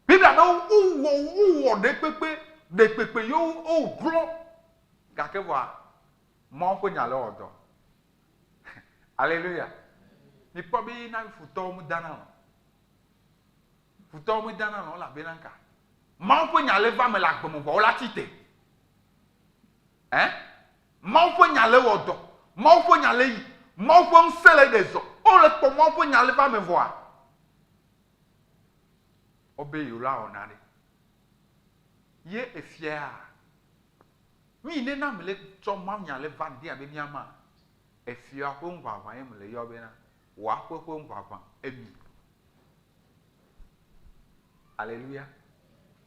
Biblia be wowɔ wowɔ ɖekpekpe ɖekpekpe ye woglɔ̃ gake vɔa Mawu ƒe nya le wɔ dɔ. Aleluya. Mikpɔ be na futɔwo medana o. Futɔwo medana o elabena ka? Mawu ƒe nya le va me le agbe me vɔa wola tsi te. Ɛ? Mawu ƒe nya le wɔ dɔ. Mawu ƒe nya le yi. Mawu ƒe ŋusẽ le ɖe zɔ. Wole kpɔ Mawu ƒe nya le va me vɔa Wobe yewola wɔ nane. Ye efiaa, mi ne na mele tsɔ mawunya le va ŋdi abe mía ma, efia ƒe ŋuʋaʋã ye mele yɔ bena, wò aƒe ƒe ŋuʋaʋã emi. Aleluya.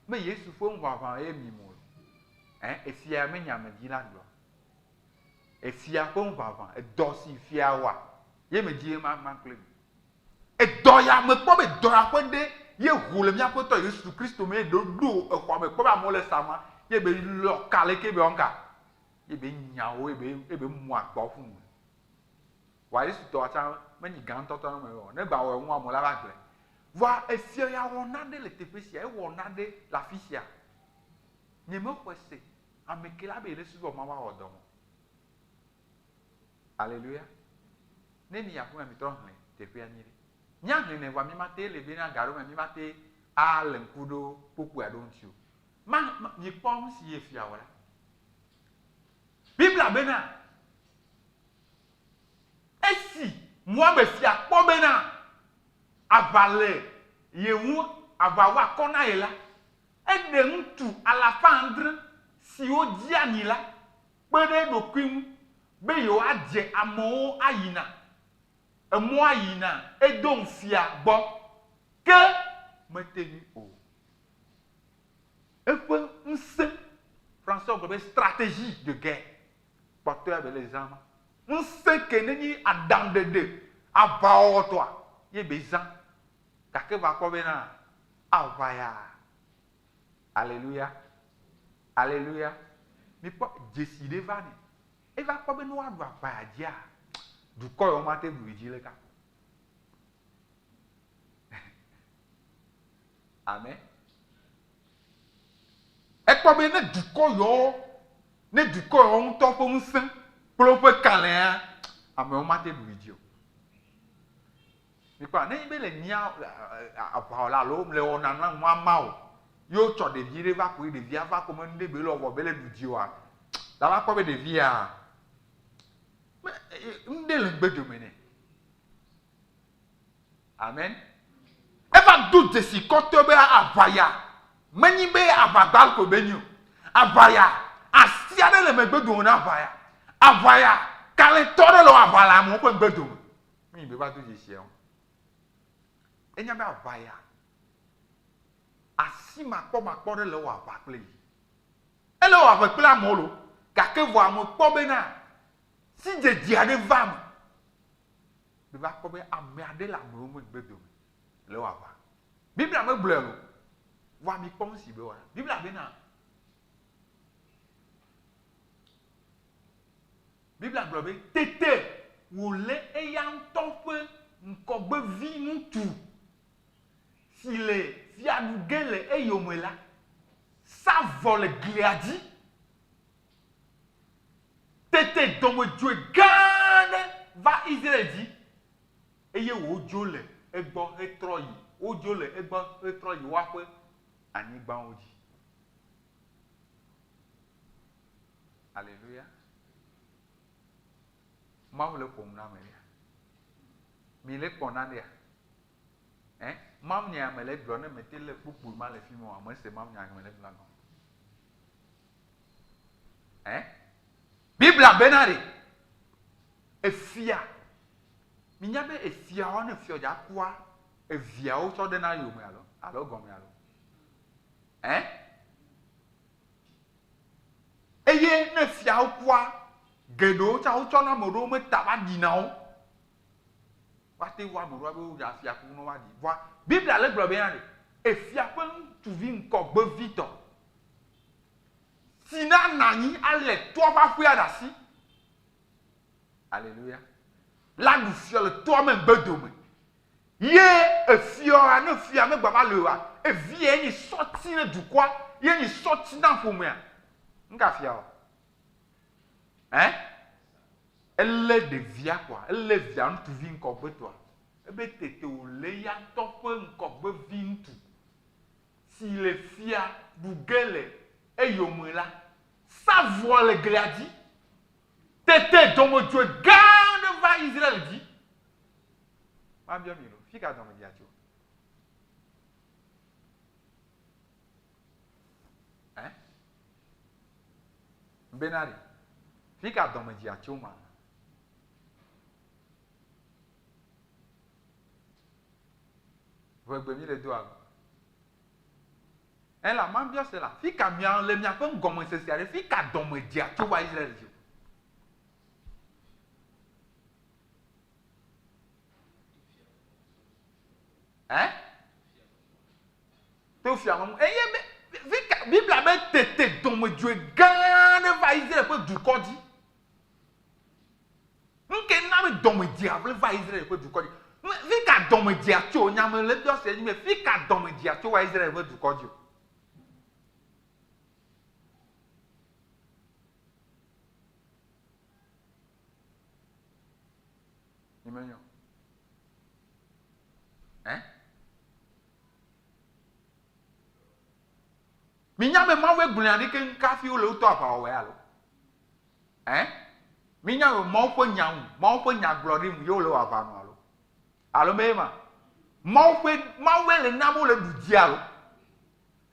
Me Yesu ƒe ŋuʋaʋã ye mi mo. Ɛ, efia me nya me dzi la gblɔ. Efia ƒe ŋuʋaʋã, edɔ si fia wa, ye me dzi ye ma ma kple mi. Edɔ ya me kpɔ be dɔ ya ƒe ɖe ye ʋu le mía Ƒetɔ Yesu Kristo me ye ɖo ɖo exɔa me kpɔ be amewo le sama ye be lɔ ka leke be wɔnka ye be nya wo ye be ye be mu akpa wo ƒu nu. Wa Yesu tɔ tsa me nyi gã ŋutɔ tɔ ne me wɔ ne gba wɔ ŋu amewo la va gblẽ. Vɔa efiɔ ya wɔ naɖe le teƒe sia ewɔ naɖe le afi sia. Nye me xɔe se ame ke la be ye le subɔ Mawu awɔ dɔ mɔ. Aleluya. Ne mi aƒeme mi trɔ hlẽ teƒea nyuiɖe. Mía hlẽ nɛ vɔa mi ma te le bena ga ɖo me mi ma te a le ŋku ɖo kpukpui aɖewo ŋuti o. Ma, ma, mi kpɔ nu si ye fia wɔ la. Biblia bena, esi Moab fia kpɔ bena aʋa le ye ŋu, aʋa wa kɔ na ye la, eɖe ŋutsu alafa adre siwo dzi anyi la kpe ɖe eɖokui ŋu be yewoadze amewo ayina emɔa yina Edom fia gbɔ, ke mete ŋui o. Eƒe ŋusẽ, François gblɔ be stratégie de guerre, kpɔtɔea be le zã ma. Ŋusẽ ke nenye aɖaŋuɖeɖe aʋawɔwɔtɔa ye be zã. Gake va kpɔ bena aʋa ya. Aleluya. Aleluya. Mikpɔ dzesi ɖe va nɛ. Eva kpɔ be ne woaɖu aʋa dzia, dukɔ yawo mate ɖu dzi le ka. Amen. Ekpɔ be ne dukɔ yawo, ne dukɔ yawo ŋutɔ ƒe ŋusẽ kple woƒe kalẽa, amewo mate ɖu dzi o. Mikpɔa, ne be le mía aʋawɔla alo le wɔna na nua ma o, ye wotsɔ ɖevi ɖe va ko ye ɖevia va ko me nu ɖe be le wɔ be le ɖu dzi oa, la va kpɔ be ɖevia, me nu ɖe le ŋgbe dome nɛ. Amen. Eva do dzesi kɔtɔe be aʋa ya menyi be aʋagba ko be nyi o. Aʋa ya asi aɖe le megbe dome na aʋa ya. Aʋa ya kalẽtɔ ɖe le aʋa le amewo ƒe ŋgbe dome. Nu yi va do dzesia o. Enya be aʋa ya asi makpɔmakpɔ ɖe le wɔ aʋa kple yi. Ele wɔ aʋa kple amewo lo gake vɔ ame kpɔ bena sidzedze aɖe va eme. Mi va kpɔ be ame aɖe le amewo megbe dome le wɔ aʋa. Biblia megblɔe o. Vɔa mi kpɔ nu si be wɔna. Biblia bena Biblia gblɔ be, Tete wòlé eya ŋutɔ ƒe ŋgɔgbeviŋutsu si le fia ɖu ge le eyome la, sa vɔ le glia dzi. Tete dɔmedzoe gã aɖe va Israel dzi, eye wòdzo le egbɔ hetrɔ yi, wodzo le egbɔ hetrɔ yi woaƒe anyigbawo dzi. Aleluya. Mawu le ƒom na ame ɖea? Mi le kpɔ nanea? Ɛ? Mawunya ya mele gblɔ ne mete lé kpukpui ma le fi ma oa, mese mawunya mele gblɔ gɔme. Ɛ? Biblia bena ɖe, efia, minya be efiawo ne fiɔ dza kua, eviawo tsɔ ɖena yome alo, alo gɔme alo. Ɛ? Eye ne fiawo kua, geɖewo tsã wotsɔna ame ɖewo me ta va ɖina wo. Woate ŋu ame ɖewo be wodze afia ku ne woaɖi. Vɔa Biblia le gblɔ bena ɖe efia ƒe ŋutsuvi ŋkɔgbevitɔ si na nɔ anyi alé toa ƒe aƒea ɖe asi. Aleluya. La ɖu fiɔ le toa me ŋgbedome. Ye efiɔa, ne fia megba va li oa, evia ye nyi sɔti ne dukɔa, ye nyi sɔti na ƒomea. Nuka fia wɔ? Ɛ? Elé ɖevia kɔa, elé via ŋutsuvi ŋkɔgbetɔa. Ebe tete wòlé eya ŋutɔ ƒe ŋkɔgbevi ŋutsu si le fia ɖu ge le eyome la, sa vɔ le glia dzi. Tete dɔmedzoe gã aɖe va Israel dzi. Mabiɔ mi lo, fi ka dɔmedzea tso? Ɛ? Bena ɖe, fi ka dɔmedzea tso ma? Ʋegbe mi le do alo? Ela mabiɔ se la, fi ka mia le miaƒe ŋgɔmesesea ɖe, fi ka dɔmedzea tso va Israel dzi o? Ɛ? To fia me ŋu. Eye be, fi ka Biblia be tete dɔmedzoe gã aɖe va Israel ƒe dukɔ dzi. Nu ke na be dɔmedzea vle va Israel ƒe dukɔ dzi. Fi ka dɔmedzea tso? Nya me le biɔ se nyi be fi ka dɔmedzea tso va Israel ƒe dukɔ dzi o? Nyemenyo. Ɛ? Minya be Mawue gblɔe aɖi keŋ kafi wole wotɔ aʋawɔwɔe alo? Ɛ? Minya be Mawu ƒe nya ŋu, Mawu ƒe nyagblɔɖi ŋu ye wole wɔ aʋa nu alo? Alo mee ma? Mawu ƒe, Mawue le na be wole ɖu dzi alo?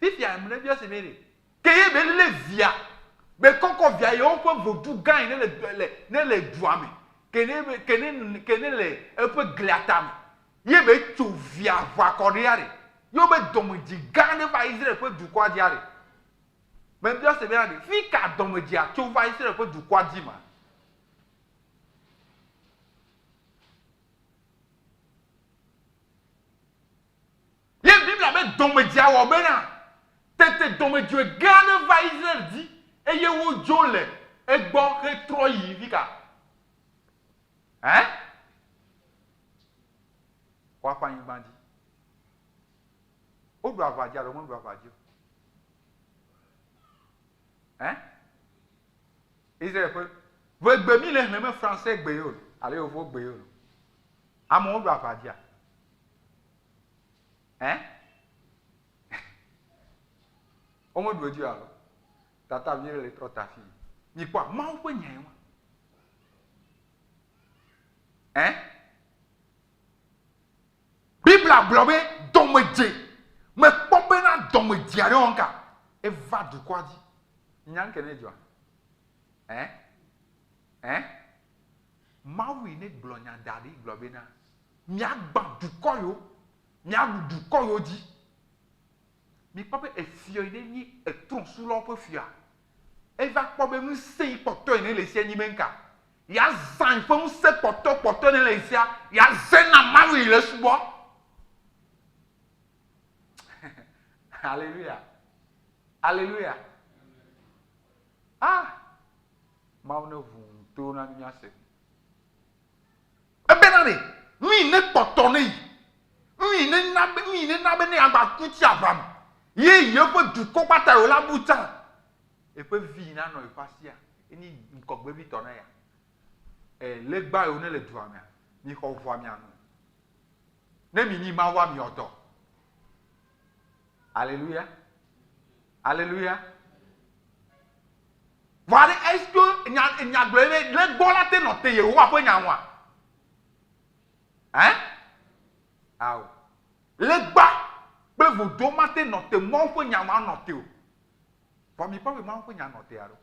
Fifia ame ɖe biɔ se be ɖe, ke ye be lé via, be kɔkɔ via ye woƒe vodu gã yi ne le le ne le dua me, ke ne be ke ne ke ne le eƒe glia tame, ye be tso via ʋakɔ ɖea ɖe, ye wobe dɔmedzi gã ɖe va Israel ƒe dukɔa dzia ɖe. Me biɔ se bena ɖe, fika dɔmedzia tso va Israel ƒe dukɔa dzi ma? Ye Biblia be dɔmedzea wɔ bena, Tete dɔmedzoe gã aɖe va Israel dzi, eye wodzo le egbɔ hetrɔ yi fika? Ɛ? Woaƒe anyigba dzi. Woɖu aʋa dzi alo meɖu aʋa dzi o? Ɛ? Israel ƒe ʋegbe mi le xlẽme français gbe ye o alo yevuwo gbe ye o. Amewo ɖu aʋa dzia? Ɛ? Womeɖu edzi o alo? Tata vi ɖe le trɔ ta fi. Mikpɔa Mawu ƒe nyae wa. Ɛ? Biblia gblɔ be dɔmedze mekpɔ bena dɔmedze aɖe wɔm ka eva dukɔa dzi. Nya ŋke ne dzɔa? Ɛ? Ɛ? Mawu yi ne gblɔ nya da ɖi gblɔ bena, Miagbã dukɔ yiwo, miaɖu dukɔ yiwo dzi. Mikpɔ be efiɔ yi ne nyi etrɔ̃sulawo ƒe fia, eva kpɔ be ŋusẽ yi kpɔtɔ yi ne le esia nyi be ŋka? Yeazã yiƒe ŋusẽ kpɔtɔ kpɔtɔ yi ne le esia, yeazẽ na Mawu yi le esubɔ. Hallelujah. Hallelujah. Ah! Mawu ne ʋu to na mí míase. Ebena ɖe, nu yi ne kpɔtɔ ne yi, nu yi ne na be, nu yi ne na be ne agba ku tsi aʋa me, ye yi eƒe dukɔ kpata yi wòla bu tsã, eƒe vi yi nanɔ eƒe asia, enyi ŋkɔgbevi tɔ na ya. E, legba yiwo ne le dua mea, mi xɔ ʋua mia nu. Ne mi nyi Mawua miɔ tɔ. Aleluya. Aleluya. Vɔa ɖe est-ce que nya enya gblɔe be legba la te nɔ te Yehowa ƒe nya ŋua? Hein? Ao. Legba kple vodo mate nɔ te Mawu ƒe nya ma nɔ te o. Vɔ mikpɔ be Mawu ƒe nya nɔ te alo?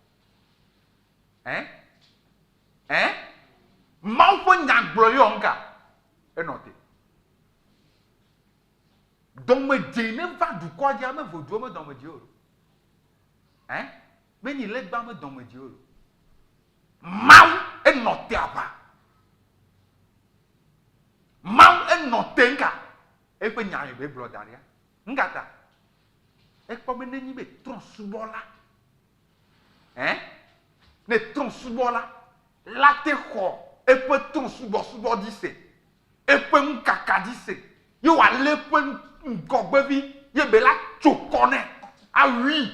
Hein? Hein? Mawu ƒe nya gblɔ yɔ ŋka? Enɔ te. Dɔmedzoe ne va dukɔa dzia, me voduwo me dɔmedzoe o. Hein? Menyi legba me dɔmedzoe o. Mawu enɔ te aʋa. Mawu enɔ te ŋka. Eƒe nya yi be gblɔ da ɖia. Ŋka ta. Ekpɔ be nenyi be trɔ̃subɔla. Hein? Ne trɔ̃subɔla la te xɔ eƒe trɔ̃subɔsubɔ dzi se, eƒe nukaka dzi se, ye wòalé eƒe ŋgɔgbevi ye be la tso kɔ nɛ awui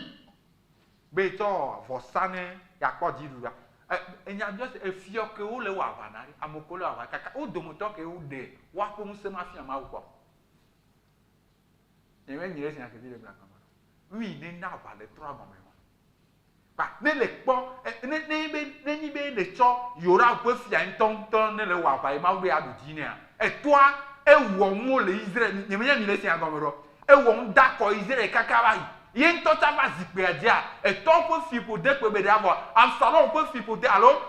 be tsɔ vɔsa ne yeakpɔ dziɖuɖua. Enya biɔ se efiɔ kewo le wɔ aʋa na ɖe, ame kewo le wɔ aʋa kaka wo dometɔ kewo ɖe woaƒe ŋusẽ ma fia Mawu kpɔ. Nye me nyi ɖe sia kevi le gblɔ gɔme. Nui ne na aʋa le trɔ gɔme ma. Ba ne le kpɔ ne ne be ne nyi be le tsɔ Yoram ƒe fia ŋutɔŋutɔ ne le wɔ aʋa ye Mawu be yeaɖu dzi nɛa, etɔa ewɔ nuwo le Israel. Nye menye mi le sia gɔme ɖɔ. Ewɔ nu da kɔ Israel kaka va yi. Ye ŋutɔ tsa va zikpuia dzia, etɔ ƒe fiƒode kpe be ɖe avɔ Absalom ƒe fiƒode alo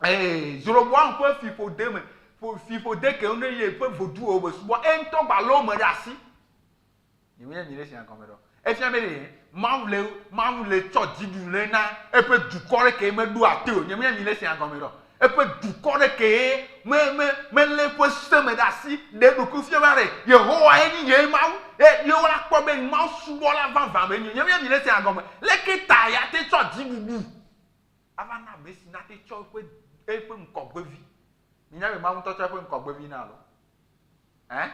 ee Jeroboam ƒe fiƒode me fiƒode ke ne ye ƒe voduwo be subɔ ye ŋutɔ gba lɔ me ɖe asi. Nye menye mi ɖe sia gɔme ɖɔ. Efia be ɖe Mawu le Mawu le tsɔ dziɖuɖu le na eƒe dukɔ ɖe ke meɖoa te o. Nye menye mi ɖe sia gɔme ɖɔ. Eƒe dukɔ ɖe ke me me melé eƒe se me ɖe asi ɖe eɖokui fia be ɖe Yehowa ye nyi nye Mawu. Ye yewo la kpɔ be Mawu subɔla vavã be nye. Nye menye mi ɖe sia gɔme. Leke ta ya te tsɔ dziɖuɖu ava na ame si nate tsɔ eƒe eƒe ŋkɔgbevi. Minya be Mawu ŋutɔ tsɔ eƒe ŋkɔgbevi na alo? Ɛ?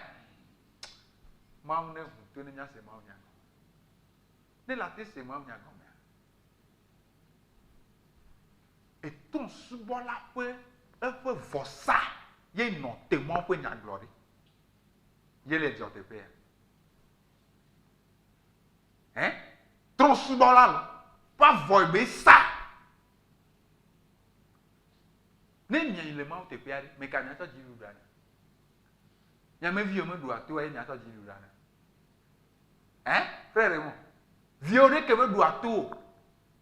Mawu ne ʋu to ne míase Mawu nya gɔme. Ne le ate se Mawu nya gɔmea, etɔ subɔla ƒe eƒe vɔsa ye nɔ te Mawu ƒe nyagblɔɖi. Ye le dzɔ teƒea. Ɛ? Trɔ̃subɔla lo ƒe avɔ be sa. Ne miayi le Mawu teƒea ɖe, meka miatsɔ dziɖuɖua nɛ. Miame viwo meɖua to eye miatsɔ dziɖuɖua nɛ. Ɛ? Frère Raymond, viwo ɖeke meɖua to o.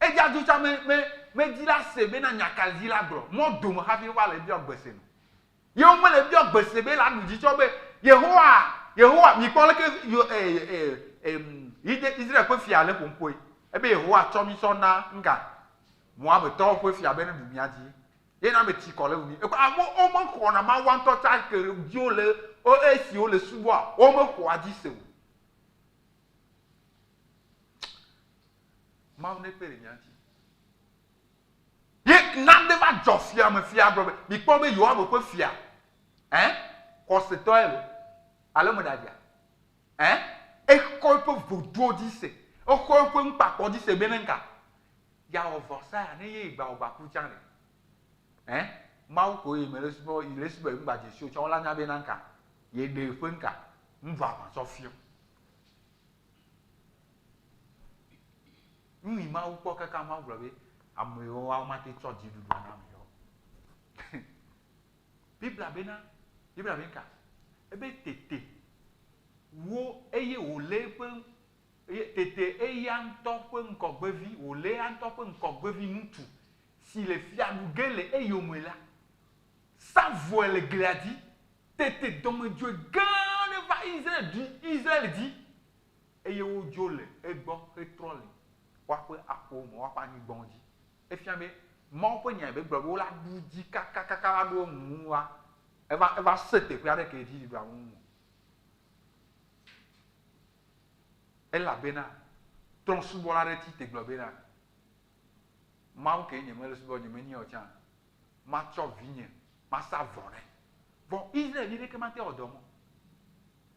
Edza dzo tsa me me medzi la se bena nya ka dzi la gblɔ. Mɔ dome hafi wova le biɔ gbe se no. Ye womele biɔ gbe se be la ɖu dzi tsɔ be Yehowa, Yehowa, mikpɔ leke yo e e e Israel ƒe fia le ƒoƒoe. Ebe Yehowa tsɔ mi sɔ na ŋga Moabtɔwo ƒe fia be ne ɖu mia dzi. Ye na be tsi kɔ le ŋu. Ekpɔ ame womexɔna Mawua ŋutɔ tsa ke dzi wole wo esi wole subɔa womexɔa dzi se o. Mawu nekpe ɖe mía ŋuti. Ye nane va dzɔ fia me fia gblɔ be mikpɔ be Yoab ƒe fia ɛ xɔsetɔe lo alo meɖadzia ɛ exɔ eƒe voduwo dzi se exɔ eƒe nukpakpɔ dzi se be ne ŋka Yeawɔ vɔsa ya ne ye gba wògba ku tsã ɖe. Ɛ? Mawu ko ye me le subɔ, yi le subɔ ŋgba dzesi o tsã wola nya be na ŋka ye ɖe eƒe ŋka ŋuʋaʋã tsɔ fiɔ. Nu yi Mawu kpɔ kaka Mawu gblɔ be ame yiwo woawo mate tsɔ dziɖuɖua na ame yewo. Biblia bena, Biblia be ŋka? Ebe tete wo eye wòlé eƒe Eye tete eya ŋutɔ ƒe ŋgɔgbevi, wòlé eya ŋutɔ ƒe ŋgɔgbevi ŋutsu, si le fia ɖu ge le eyome la, sa vɔe le glia dzi. Tete dɔmedzoe gã aɖe va Israel dzi, Israel dzi, eye wodzo le egbɔ hetrɔ le woaƒe aƒewo me, woaƒe anyigbawo dzi. Efia be Mawu ƒe nya be gblɔ be wola ɖu dzi kakakaka va ɖo eŋu eva, eva se teƒe aɖe ke dzi ɖuɖua ŋu o. Elabena trɔ̃subɔla aɖe tsi te gblɔ bena, Mawu kee nyemele subɔ, nyemenyae o tsã, matsɔ vinye masa vɔ nɛ. Vɔ Israelvi ɖeke mate wɔ dɔ ma o.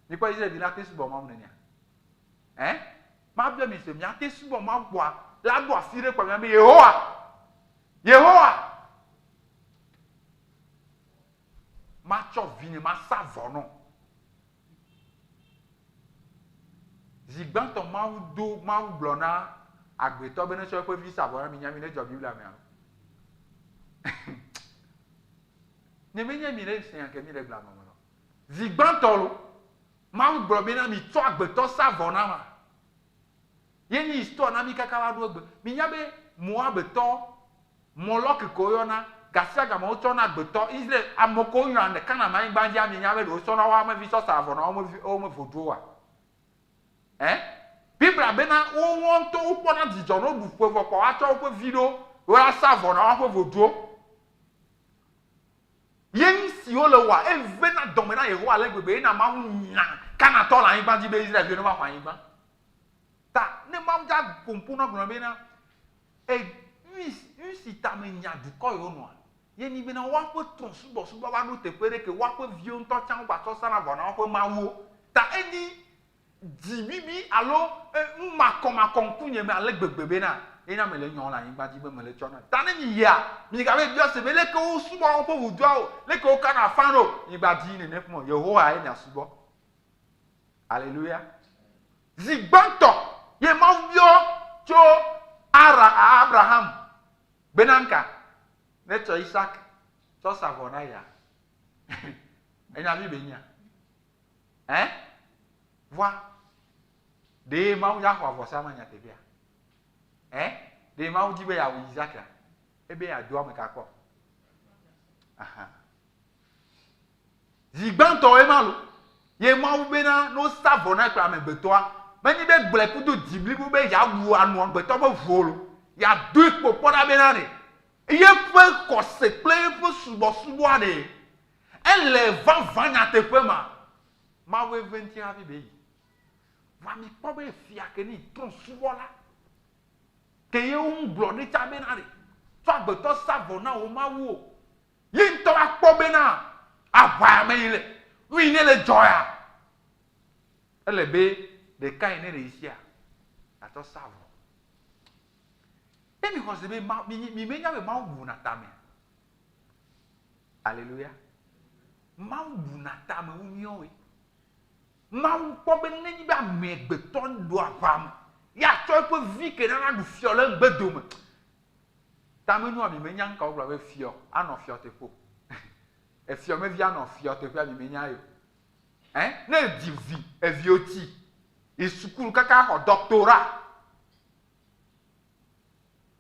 Mikpɔ Israelvi la te subɔ Mawu nenea? Ɛ? Mabiɔ mi se, miate subɔ Mawu kpɔa? La ɖo asi ɖe kpɔ mia be Yehowa! Yehowa! Matsɔ vinye masa vɔ nɔ. Zi gbãtɔ Mawu do, Mawu gblɔ na Agbetɔ be netsɔ eƒe vi sa vɔ na mi nya mi ne dzɔ Biblia mea? Ne menye mi ɖe se nya ke mi ɖe gblɔ gɔme lɔ. Zi gbãtɔ lo, Mawu gblɔ bena mi tsɔ agbetɔ sa vɔ na ma. Ye nyi histoire na mi kaka va ɖo egbe. Mi nya be Moabetɔ Mɔlɔk ke woyɔna, gasiagame wotsɔna agbetɔ, Israel ame kewo yɔna le Kanaan anyigba dzia, mi nya be ɖe wotsɔna woa me vi tsɔ saa vɔ na wo me vi, wo me voduwoa? Ɛ? Biblia bena woawo ŋutɔ wokpɔna dzidzɔ ne woɖu ƒe vɔ kpɔa woatsɔ woƒe vi ɖewo woasa vɔ na woaƒe voduwo. Ye nu si wole wɔa, evena dɔme na Yehowa ale gbegbe eye na Mawu nya Kanaantɔwo le anyigba dzi be Israel-viwo neva xɔ anyigba. Ta ne Mawu dza ƒo ŋku na gblɔ bena, E, nu si ta menya dukɔ yiwo nɔa, ye nyi bena woaƒe trɔ̃subɔsubɔ va ɖo teƒe ɖe ke woaƒe viwo ŋutɔ tsã wogatsɔ sana vɔ na woaƒe mawuwo. Ta enyi dzibibi alo nu makɔmakɔ ŋkunye me ale gbegbe bena ena mele nyɔ le anyigba dzi be mele tsɔ na. Ta ne miyia, migava biɔ se be leke wosubɔna woƒe ʋuduawo, leke wokana afã ɖo, migba dii nene ƒe o. Yehowa ye miasubɔ. Aleluya. Zi gbãtɔ ye Mawu biɔ tso Ara, Abraham bena ŋka netsɔ Isak tsɔ sa vɔ na yea? Enya vi be nya. Ɛ? Vɔa, ɖee Mawu ya xɔ avɔsa ma nyateƒea? Ɛ? Ɖee Mawu di be yeawu Isaka? Ebe yeado ame ka kpɔ? Aha. Zi gbãtɔ ye ma lo, ye Mawu bena ne wosa vɔ na kple amegbetɔa, menye be gblɔe kudo dzi blibo be yeawu ano amegbetɔ ƒe ʋu o lo, yeadoe kpo kpɔ ɖa bena ɖe yeƒe xɔse kple yeƒe subɔsubɔa ɖe ele vavã nyateƒe ma. Mawu eve ŋuti hafi be yi. Vɔa mikpɔ be fia ke ni trɔ̃subɔla ke ye wo ŋu gblɔ ɖe tsa bena ɖe tsɔ agbetɔ sa vɔ na wò Mawu o. Ye ŋutɔ va kpɔ bena aʋa me yi le, nu yi ne le dzɔ ya, ele be ɖeka yi ne le yisia, yeatsɔ sa vɔ. Ne mi xɔ se be ma, mi, mi menya be Mawu buna tame. Aleluya. Mawu buna tame wu míawoe. Mawu kpɔ be nenye be amegbetɔ ɖo aʋa me, yeatsɔ eƒe vi ke nana ɖu fiɔ le ŋgbedome. Tamenua mi menya nuka wogblɔ be fiɔ anɔ fiɔ teƒe o. Efiɔ me vi anɔ fiɔ teƒea mi menya ye o. Ɛ ne edzi vi evio tsi yi sukulu kaka xɔ doctorat.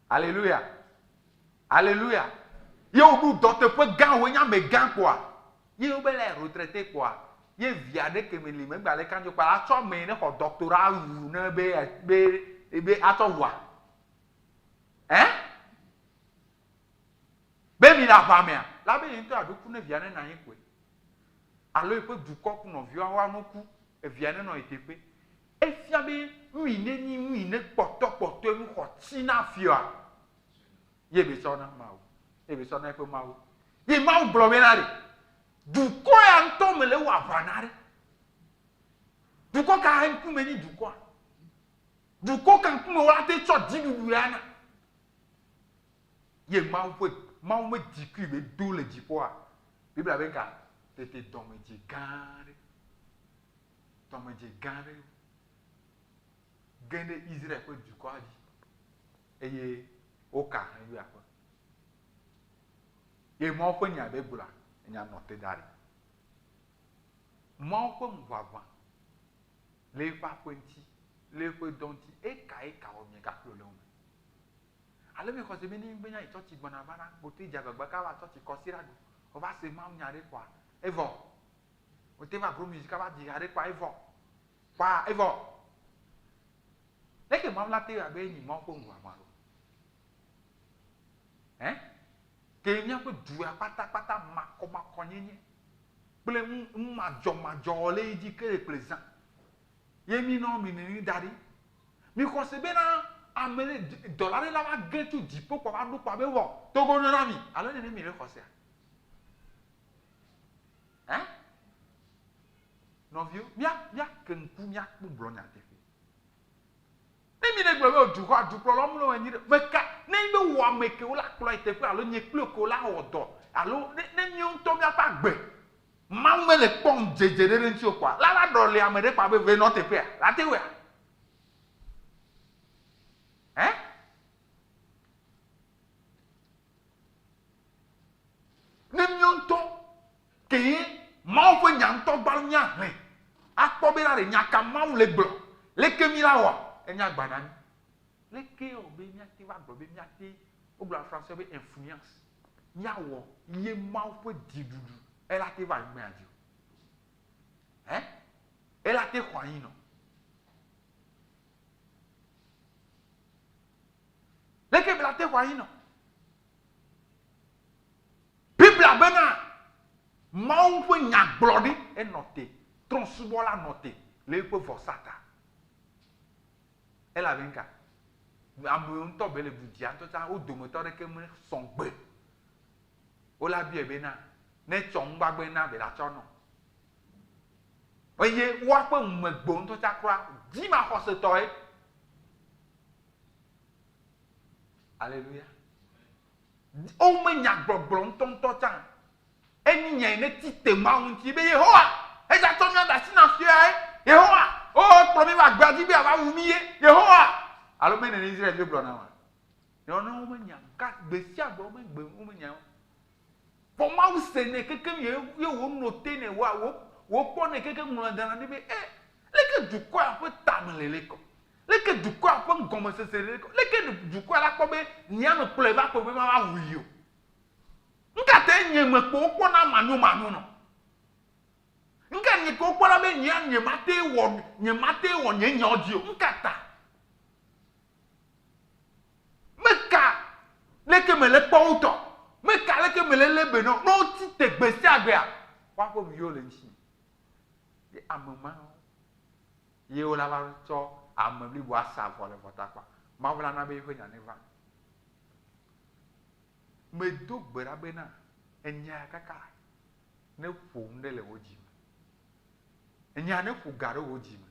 Aleluya. Aleluya. Ye woɖo dɔ teƒe gã woe nye ame gã kpoa. Ye wobe le retraité kpoa. Ye via ɖe ke me li megba le kandzo kpoa atsɔ ame ne xɔ doctorat wu ne be be be atsɔ wua. Ɛ? Be mi le aʋa mea, la be ye ŋutɔ yeaɖo ku ne via nenɔ anyi koe. Alo yeƒe dukɔ ku nɔviwoa woano ku, evia nenɔ ye teƒe. Efia be nu yi ne nyi nu yi ne kpɔtɔkpɔtɔe nu xɔ tsi na fiɔa, ye be tsɔ na Mawu. Ye be tsɔ na eƒe Mawu. Ye Mawu gblɔ bena ɖe, dukɔ ya ŋutɔ me le wɔ aʋa na ɖe. Dukɔ ka ŋkume nyi dukɔa? Dukɔ ka ŋkume woate tsɔ dziɖuɖu ya na? Ye Mawu ƒe Mawu me dzikui be do le dziƒoa, Biblia be ka tete dɔmedzi gã ɖe, dɔmedzi gã ɖe ge ɖe Israel ƒe dukɔa dzi eye woka hlẽ Yuda ƒe. Ye Mawu ƒe nya be gblɔa, enya nɔ te da ɖi. Mawu ƒe ŋuʋaʋã le eƒe aƒe ŋuti, le eƒe dɔ ŋuti, eka eka wɔ miegakplɔ le wo me. Ale mi xɔse be ne mi be nya yi tsɔtsi gbɔna va na, wote dze agbagba kaba tsɔtsi kɔsiɖa ɖu, wova se Mawu nya ɖe kpɔa, evɔ. Wote va gro music kaba dzi ha ɖe kpɔa, evɔ. Kpɔa, evɔ. Leke Mawu la te abe enyi Mawu ƒe ŋuʋaʋã ɖo? Ɛ? Ke míaƒe du ya kpatakpata makɔmakɔnyenye kple nu madzɔmadzɔ le edzi ke le kple zã. Ye mi nɔ mi nini da ɖi. Mi xɔ se bena ame ɖe dɔla ɖe la va ge tso dziƒo kpɔ va ɖo kpɔ abe wɔ togo nyo na mi alo nene mi le xɔ sea? Ɛ? Nɔviwo, mía mía ke ŋku mía kpɔ gblɔ nyateƒe. Ne mi le gblɔ be dukɔ dukplɔlawo mlɔ anyi ɖe meka ne be wɔ ame ke wo la kplɔ yi teƒe alo nye kple ko la wɔ dɔ alo ne ne míawo ŋutɔ míaƒe agbe Mawu mele kpɔ ŋudzedze ɖe ɖe ŋuti o kpɔa, la va ɖɔ li ame ɖe kpɔa be ve nɔ teƒea, la te wɔea? Ɛ? ta ɖe, nya ka Mawu le gblɔ? Leke mí la wɔ? Enye agba na mí. Leke wɔ be míate va gblɔ be míate, wogblɔ le français be influence, míawɔ ye Mawu ƒe dziɖuɖu ela te va anyigbea dzi o? Ɛ? Ela te xɔ anyi nɔ. Leke be la te xɔ anyi nɔ? Biblia bena Mawu ƒe nyagblɔɖi enɔ te, trɔ̃subɔla nɔ te le eƒe vɔsa ta. Elabe nuka? Amewo ŋutɔ be le ɖuɖia ŋutɔ tsã, wo dometɔ aɖeke mesɔ gbe. Wola biɔe bena, ne etsɔ nugbagbe na be la tsɔ nɔ. Eye woaƒe ŋumegbe ŋutɔ tsã kura dzimaxɔsetɔe. Aleluya. Wome nyagbɔgblɔ ŋutɔŋutɔ tsã. Enyi nya yi ne ti te Mawu ŋuti be Yehowa, eya tsɔ mía de asi na fiae. Yehowa, o kplɔ mí va gbea dzi be yeava wu mí ye. Yehowa! Alo be nene Israelviwo gblɔna oa? Nene wome nya ka gbe sia gbe wome gbe wome nya o. Vɔ Mawu se nɛ kekeŋ ye ye wònɔ te nɛ wa wo wòkpɔ nɛ kekeŋ ŋlɔ dana ɖi be e leke dukɔa ƒe tame le lekɔ. Leke dukɔa ƒe ŋgɔmesese le lekɔ. Leke dukɔa la kpɔ be nyea me kplɔe va kpɔ be mava wui o. Nukatae nye me kpɔ wokpɔna manyomanyo nɔ? Nuka nye ke wokpɔna be nyea nye mate wɔ nye mate wɔ nye nyawo dzi o? Nukata? Meka leke mele kpɔ wo tɔ. Meka leke mele lé be nɔ. Ne wotsi te gbe sia gbea, woaƒe nuyiwo le ŋutinye. Ye ame mawo ye wola va tsɔ ame bliboa sa vɔ le vɔtakpa. Mawu la na be yeƒe nya neva. Medo gbe ɖa bena enya ya kaka neƒo nu ɖe le wò dzi me. Enya neƒo ga ɖe wò dzi me.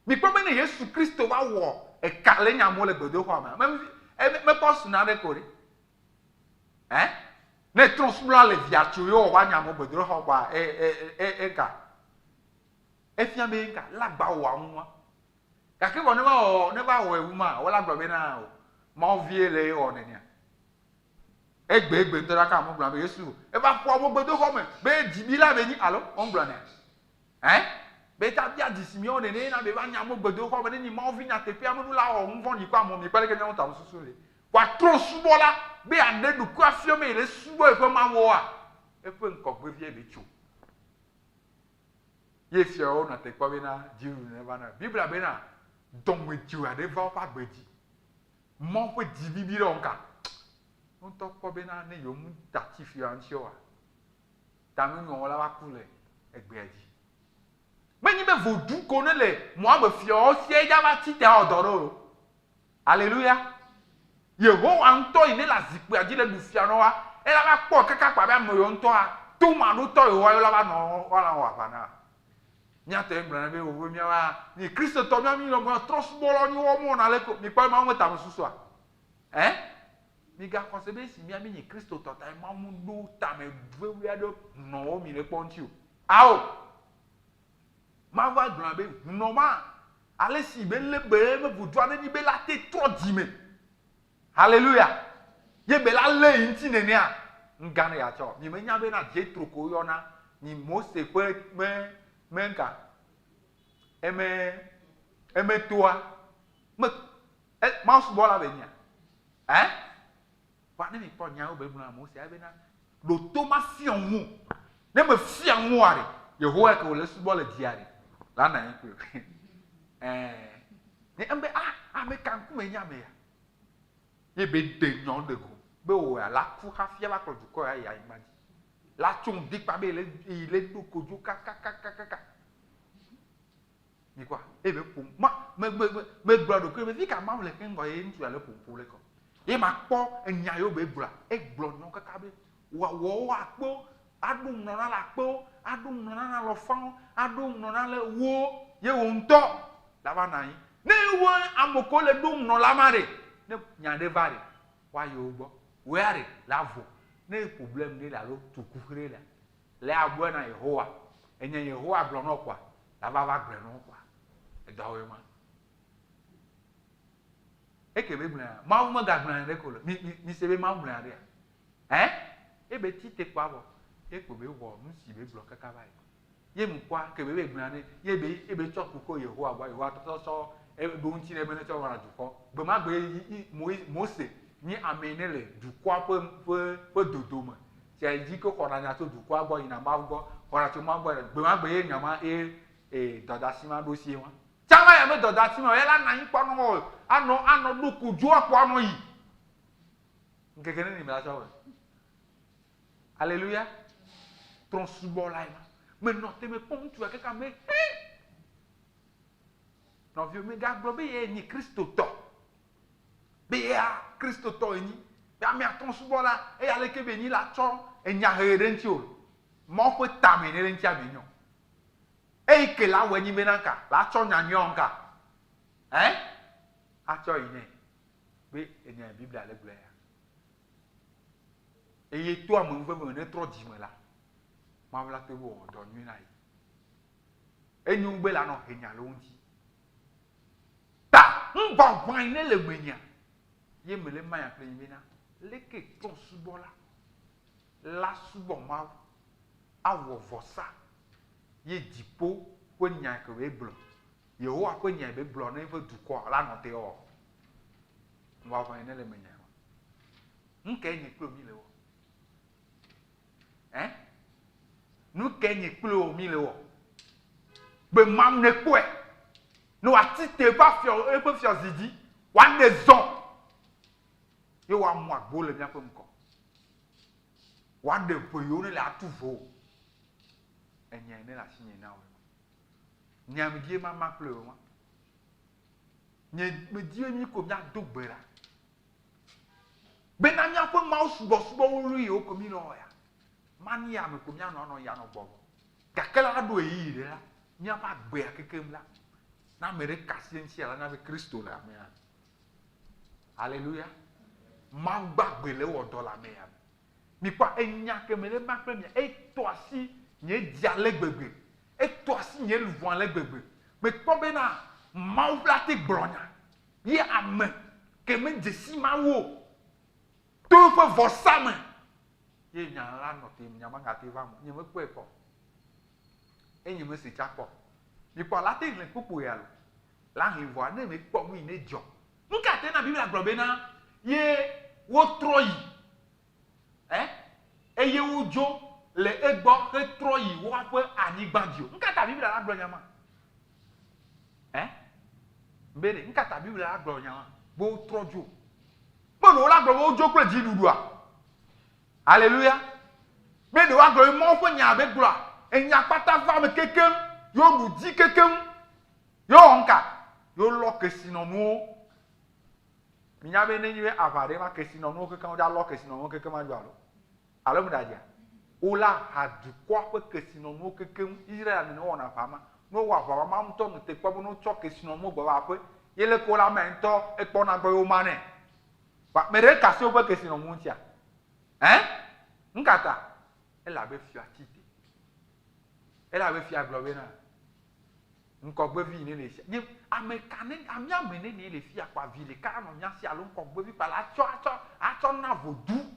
Mikpɔ be ne Yesu Kristo va wɔ eka le nye amewo le gbedoxɔa mea, me, mekpɔ su naɖeke o ɖe. Ɛ? Ne trɔ̃subɔla le via tso ye wɔ va nye amewo gbedoxɔ kɔa, e, e, e, e, eka. Efia be eka, la gba wɔa ŋua. Gake vɔ ne va wɔ, ne va wɔe wu ma, wola gblɔ bena o, Mawu vie le ye wɔ nenea. Egbe egbe ŋutɔ ɖaka amewo gblɔna be Yesu eva ƒo amewo gbedoxɔ me be dzibi la be nyi alo wogblɔnɛ. Ɛ? Be ta bia dzi si míawo nene na be va nya amewo gbedoxɔ me ne nyi Mawu vi nyateƒea me nu la wɔ nu vɔ̃ɖi kple amewo mi kpɔ leke míawo ŋutɔ susu le. Vɔa trɔ̃subɔla be yeaɖe ɖokuia afiɔ be yele subɔ yeƒe Mawua, eƒe ŋkɔgbevie be tso. Ye fiawo nɔ te kpɔ bena dziɖuɖu neva na. Biblia bena dɔmedzoe aɖe va woƒe agbe dzi. Mawu ƒe dzibibi ɖe wo ŋka. Ŋutɔ kpɔ bena ne yewo ŋu ta tsi fia ŋuti oa, ta nunyɔwo la va ku le egbea dzi. Menye be vodu ko ne le Moab fiawo sie dza va tsi te awɔ dɔ ɖo o. Aleluya. Yehowa ŋutɔ yi ne le azikpuia dzi le ɖu fia nɔ woa, ela va kpɔ kaka kpa be ame yiwo ŋutɔa tomaɖotɔ yewoa yewo la va nɔ woa wɔ aʋa na. Míate ŋu gblɔ na be wobe míawoa mi Kristotɔ míawo mi nɔ trɔsubɔlawo mi wɔm wɔna le ko mikpɔ Mawu me tamesusua. Ɛ? Migaxɔ se be esi mía mínyi Kristotɔ tae Mawu ɖo tame vevi aɖe nɔ mi le kpɔ ŋuti o. Ao! Mawu va gblɔ be hunɔ ma ale si be lé be eme vodu aɖe nyi be la te trɔ dzime. Haleluya! Ye be la lé yi ŋuti nenea, ŋga ne yeatsɔ. Mi menya be na Jetro ko woyɔna nyi Mose ƒe me me ŋka eme eme toa me e Mawu subɔla be nyia? Ɛ? Vɔa ne mi kpɔ nyawo be gblɔna Mose ya bena ɖo to ma fiɔ ŋu. Ne me fia ŋua ɖe, Yehowa ke wòle subɔ le dzia ɖe, la na anyi kpli. Ɛɛ. Ne ebe ah ame ka ŋkume nye ame ya? Ye be ɖe nyɔ ɖe go be wò ya la ku hafi ava kplɔ dukɔ ya yi anyigba dzi. La tso ŋdi kpa be le yi le ɖo kodzo kakakakaka. Mikpɔa? Eye be ƒom. Ma, me, me, me, megblɔ ɖokuinye be, fika Mawu le keŋ vɔ ye ŋutsu ya le ƒom ƒo le kɔ. Ye makpɔ enya yiwo be gblɔa, egblɔ nyawo kaka be, wòawɔ wo akpewo, aɖo ŋunɔ na le akpewo, aɖo ŋunɔ na le alɔfawo, aɖo ŋunɔ na le wo, ye wò ŋutɔ la va nɔ anyi. Ne wo ame kewo le ɖo ŋunɔ la ma ɖe, ne nya ɖe va ɖe, woayi wo gbɔ. Wò ya ɖe, la vo. Ne problème ɖe le alo tu kuxi ɖe lea, le abɔe na Yehowa. Enye Yehowa gblɔ nɔ kɔa, la va va gblɔe nɔ kɔa, edɔwɔe ma. Eke be gblɔea, Mawu megagblɔe nya ɖeke o le. Mi, mi, mi se be Mawu gblɔe nya ɖea? Ɛ? Ebe ti te kpɔa vɔ, ekpo be wɔ nu si be gblɔ kaka va yi. Ye mu kpɔa ke be be gblɔna ne ye be ye be tsɔ kuxo Yehowa gbɔ Yehowa tɔ tsɔ eɖo ŋuti nɛ be ne tsɔ wɔna dukɔ. Gbe ma gbe yi Moise Mose nyi ame yi ne le dukɔa ƒe ƒe ƒe dodome. Tsia yi dzi ke xɔna nya tso dukɔa gbɔ yina Mawu gbɔ, xɔna tso Mawu gbɔ yina gbe ma gbe ye nya ma ye e dɔdasi ma ɖo sie wa. Tsã va ya be dɔdasi ma o, ye la nɔ anyi kpɔ anɔ anɔ anɔ ɖo kodzo akpɔ anɔ yi. Ŋkeke neni me la tsɔ wɔe? Aleluya. Trɔ̃subɔlae ma. Menɔ te mekpɔ ŋutsua kaka me he. Nɔviwo, megagblɔ be ye nyi Kristotɔ. Be yea Kristotɔ yenyi. Be amea trɔ̃subɔla eya leke be nyi la tsɔ enya hehe ɖe ŋuti o. Mawu ƒe tame ne ɖe ŋuti ame nyɔ. Eyi ke la wɔe nyi bena ka la tsɔ nya nyuiawo ŋka. Ɛ? Atsɔ yi nɛ. Be enya Biblia le gblɔe ya. Eye to amenuveve me ne trɔ dzime la, Mawu la te ŋu wɔ dɔ nyui na ye. Enyo wu be la nɔ he nya le wo ŋuti. Ta ŋuʋaʋãe ne le menyea, ye mele manya kple nyi bena, leke trɔ̃subɔla la subɔ Mawu awɔ vɔsa ye dziƒo ƒe nya ke be gblɔ, Yehowa ƒe nya be gblɔ ne eƒe dukɔa la nɔ te ɔ. Ŋuʋaʋãe ne le menyea. Nu kae nye kple wò míle wɔ? Ɛ? Nu kae nye kple wò míle wɔ? Be Mawu nekpɔe, ne wòatsi te eƒe afiɔ, eƒe fiazi dzi, wòaɖe zɔ, ye wòamu agbo le míaƒe ŋkɔ. Wòaɖe ʋe yiwo ne le atu vo. Enyae ne le asinye na wò. Nye medie mama kple wò ma. Nye medie mí ko míado gbe ɖa. Bena míaƒe Mawu subɔsubɔ wuwlui yiwo ko mílɔ̃ ya, manye ame ko míanɔ anɔ yi anɔ gbɔgbɔ. Gake la ɖo ɣeyiɣi ɖe la, míaƒe agbea kekem la, ne ame ɖe ka asi eŋuti la, anya be Kristo le amea me. Aleluya. Mawu gbagbe le ewɔ dɔ le amea me. Mikpɔ enya ke me ɖe ma kple mia, etɔ asi nye dzi ale gbegbe. Etɔ asi nye luʋɔ ale gbegbe. Mekpɔ bena Mawu ƒe ate gblɔ nya. Ye ame ke medze si Mawu o, to eƒe vɔsa me, ye nya la nɔ te, nya magate va eme o. Nye mekpɔe kpɔ o, eye nye mese tsa kpɔ o. Mikpɔ, la te xlẽ kpukpui alo la xlẽ vɔa, ne mekpɔ nu yi ne dzɔ. Nu ka te na Biblia gblɔ bena ye wotrɔ yi, ɛ, eye wodzo le egbɔ hetrɔ yi woaƒe anyigba dzi o? Nu ka ta Biblia la gblɔ nya ma? Ɛ? Be ɖe, nu ka ta Biblia la gblɔ nya ma? Be wotrɔ dzo. Be ɖe wola gblɔ be wodzo kple dziɖuɖua? Aleluya. Be ɖe woagblɔ be Mawu ƒe nya be gblɔa, enya kpata va eme kekeŋ, ye woɖu dzi kekeŋ, ye wowɔ nuka? Ye wolɔ kesinɔnuwo. Minya be nenye be aʋa ɖe va kesinɔnuwo kekeŋ, wodza lɔ kesinɔnuwo kekeŋ adzo alo? Alo meɖe adzea? Wola ha dukɔa ƒe kesinɔnuwo kekeŋ. Israel ame ne wowɔna aʋa ma, ne wowɔ aʋa ma, Mawu ŋutɔ nɔ te kpɔ be ne wotsɔ kesinɔnuwo gbɔ va aƒe, ye leke wola amea ŋutɔ ekpɔna gbɔ ye woma nɛ. Vɔa ame ɖe ka asi woƒe kesinɔnuwo ŋutia? Ɛ? Nukata? Elabe fia tsi te. Elabe fia gblɔ bena, Ŋkɔgbevi yi ne le sia. Nye ame ka ne ame ame nenie le fia kpɔ avi ɖeka anɔ mía si alo ŋkɔgbevi kpa la atsɔ atsɔ atsɔ na vodu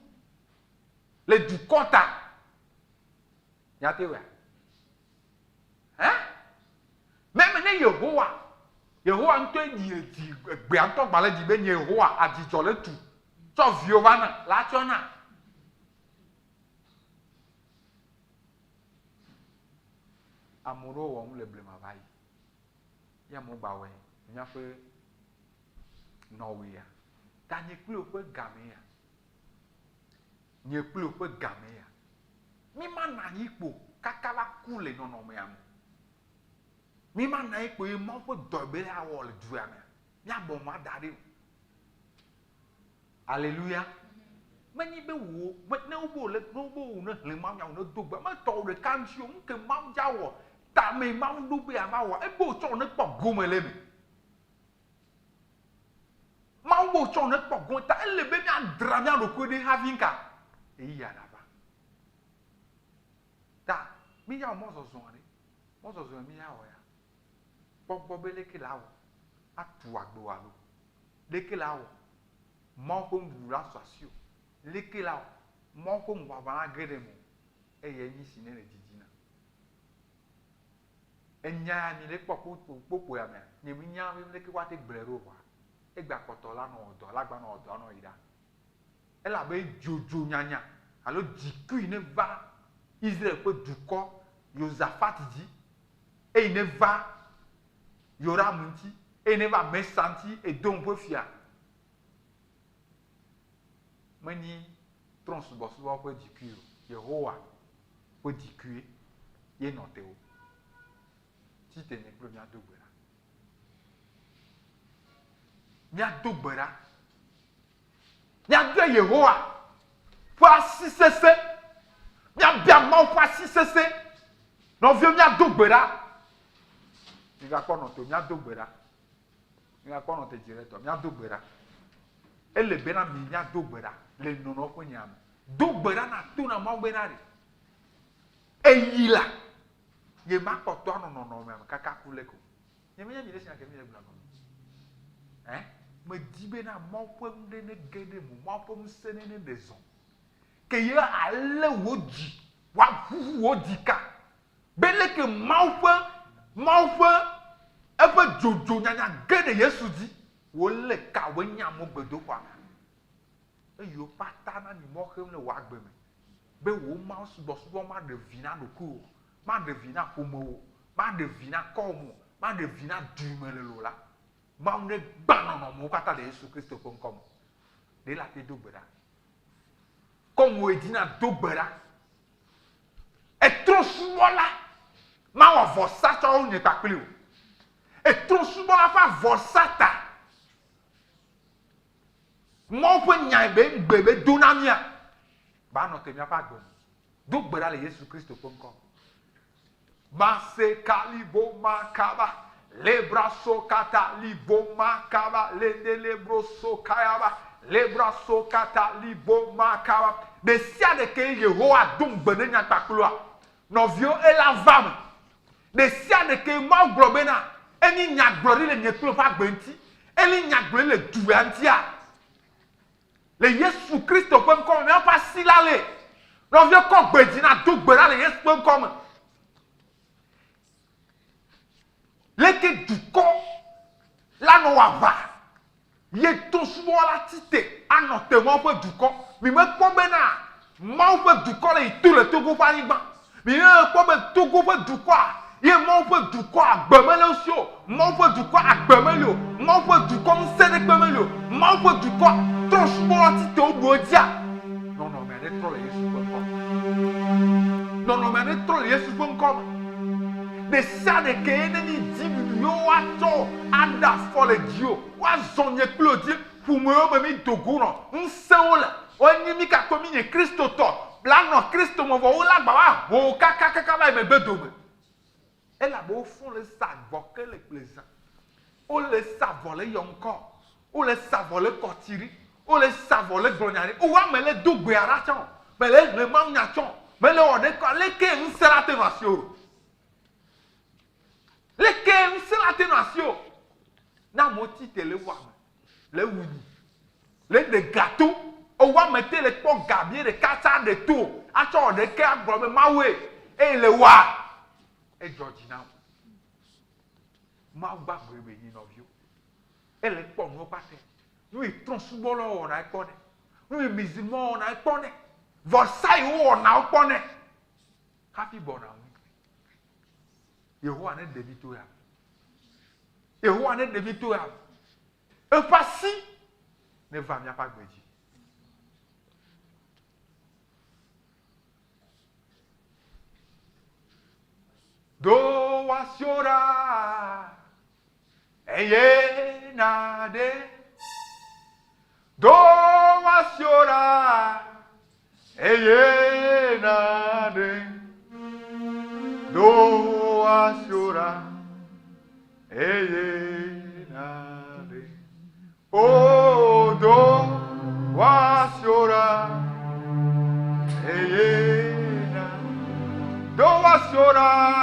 le dukɔ ta. Nyateƒea? Ɛ? Meme ne Yehowa, Yehowa ŋutɔe ɖi dzi egbea ŋutɔ gbalẽ dzi be nye Yehowa adzidzɔ le tu tsɔ viwo va na la tsɔ na. Ame ɖewo wɔ nu le blema va yi. Ye amewo gba wɔe míaƒe nɔwɔea. Ta nye kple wò ƒe gamea. Nye kple wò ƒe gamea. Mi ma nɔ anyi kpo kaka va ku le nɔnɔmea me. Mi ma nɔ anyi kpo ye Mawu ƒe dɔ be la wɔ le dua mea. Mía bɔ ma da ɖi o. Aleluya. Menye be wò, ne wobe wòle, ne wobe wò ne xlẽ mawunya, wò ne do gbe, metɔ wò ɖeka ŋuti o. Nuke Mawu dza wɔ, tame Mawu ɖo be yeava wɔa, ebe wòtsɔ wò ne kpɔ gome le eme. Mawu be wòtsɔ wò ne kpɔ gome ta ele be míadra mía ɖokui ɖi hafi ŋka ɣeyiɣia nava. Ta míya wɔ mɔzɔzɔ ɖe, mɔzɔzɔ míya wɔ ya. Kpɔ gbɔ be leke la wɔ atu agbe wò alo leke la wɔ Mawu ƒe nuɖuɖu la su asiwò. Leke la wɔ Mawu ƒe ŋuʋaʋã la ge ɖe mewò. Eyae nye esi nèle didi na. Enya ya mi le kpɔ kpokpoea mea, nye mi nya be leke woate gblɔe ɖo vɔa, egbea kpɔtɔ la nɔ dɔ la gba nɔ dɔ nɔ yi ɖa. Elabe dzodzo nyanya alo dzikui ne va Israel ƒe dukɔ Yosafat dzi, eye ne va Yoram ŋuti, eye ne va Mesa ŋuti, Edom ƒe fia. Menyi trɔ̃subɔsubɔ ƒe dzikui o, Yehowa ƒe dzikue ye nɔ te wo. Tsi te nye kple míado gbe ɖa. Míado gbe ɖa. Míabia Yehowa ƒe asi sesẽ. Míabia Mawu ƒe asi sesẽ. Nɔviwo, míado gbe ɖa. Migakpɔ nɔ te o, míado gbe ɖa. Migakpɔ nɔ te dziɖetɔ, míado gbe ɖa. Ele bena mi míado gbe ɖa le nɔnɔ ƒe nya me. Do gbe ɖa nàto na Mawu bena ɖe eyi la, yemakpɔtɔ anɔ nɔnɔmea me kaka ku leke o. Nye menye mi ɖe sia ke mi le gblɔ gɔme. Ɛ? Medi bena Mawu ƒe nu ɖe nege ɖe mo, Mawu ƒe ŋusẽ ne neɖe zɔ. Ke ye alé wò dzi, wòaʋuʋu wò dzika. Be leke Mawu ƒe, Mawu ƒe, eƒe dzodzo nyanya ge ɖe Yesu dzi, wòlé ka wòe nye amewo gbedoxɔa mea? Eye wo kpata na mi mɔ xem le wò agbe me be wò Mawu subɔsubɔ maɖe vi na ɖokuiwò o, maɖe vi na ƒomewò o, maɖe vi na kɔwòme o, maɖe vi na du yi me le o la, Mawu negbã nɔnɔmewo katã le Yesu Kristo ƒe ŋkɔ me. Ɖe la te do gbe ɖa. Kɔ ŋue dzi na do gbe ɖa. Etrɔ subɔla mawɔ vɔsa tsɔ wo nye kpakpli o. Etrɔ subɔla ƒe avɔsa ta. Mawu ƒe nyae be ŋugbe be do na mía ba nɔ te míaƒe agbe me. Do gbe ɖa le Yesu Kristo ƒe ŋkɔ me. Mase kalibo makaba lebra sokata libo makaba lende lebro sokayaba lebra sokata libo makaba. Ɖe sia ɖe ke Yehowa do ŋugbe ne nya kpakploa, nɔviwo ela va me. Ɖe sia ɖe ke Mawu gblɔ bena enyi nyagblɔɖi le nye kple wò ƒe agbe ŋuti, enyi nyagblɔɖi le du ya ŋutia, le Yesu Kristo ƒe ŋkɔ me, míaƒe asi la le. Nɔviwo kɔ gbe dzi nàdo gbe ɖa le Yesu ƒe ŋkɔ me. Leke dukɔ la nɔ wɔ aʋa ye trɔ̃subɔla tsi te anɔ te Mawu ƒe dukɔ. Mi mekpɔ bena Mawu ƒe dukɔ le yi to le Togo ƒe anyigba. Mi mekpɔ be Togo ƒe dukɔa ye Mawu ƒe dukɔa agbe mele wo si o. Mawu ƒe dukɔa agbe meli o. Mawu ƒe dukɔ ŋusẽ ɖekpe meli o. Mawu ƒe dukɔa trɔ̃subɔla tsi te woɖu edzia. Nɔnɔmea netrɔ le Yesu ƒe ŋkɔ me. Nɔnɔmea netrɔ le Yesu ƒe ŋkɔ me. Ɖesiaɖe kee ne nyi dziɖuɖu ye woatsɔ aɖe afɔ le dziwò, woazɔ nye kple wò dzi, ƒomewo me mí do go nɔ, ŋusẽwo le, woanyi mí kakpe mí nye Kristotɔ, la nɔ Kristo me vɔ wo la gba va ho kakakaka va yi megbe dome. Elabe wofɔ̃ le sa vɔ ke le kple zã. Wole sa vɔ le yɔ ŋkɔ, wole sa vɔ le kɔ tsi ɖi, wole sa vɔ le gblɔ nya ɖi. Wò ame le do gbea ɖa tsã o, mele hlẽ mawunya tsã o, mele wɔ ɖeke o, aleke ŋusẽ la te nɔ asiwò ɖo? Leke ŋusẽ la te nɔ asiwò? Ne amewo tsi te le wò ame, le wu nyi, le ɖe ga to, ewò ame te le kpɔ ga bie ɖeka tsa ɖe to o, atsɔ wɔ ɖeke agblɔ be Mawue eye le wɔa, edzɔ dzi na wò. Mawu gbagbe be nyi nɔviwo. Ele kpɔ nuwo kpata. Nu yi trɔ̃subɔlawo wɔna ekpɔnɛ. Nu yi mizilmɔwo wɔna ekpɔnɛ. Vɔsa yi wowɔna wokpɔnɛ hafi gbɔna ŋui. Yehowa neɖe mi to ya me. Yehowa neɖe mi to ya me. Eƒe asi neva míaƒe agbe dzi. Do wò asiwo ɖa, eye nàɖe. Do wò asiwo ɖa, eye nàɖe. Do wò asiwo ɖa, eye nàɖe. O do wò asiwo ɖa, eye na do wò asiwo ɖa.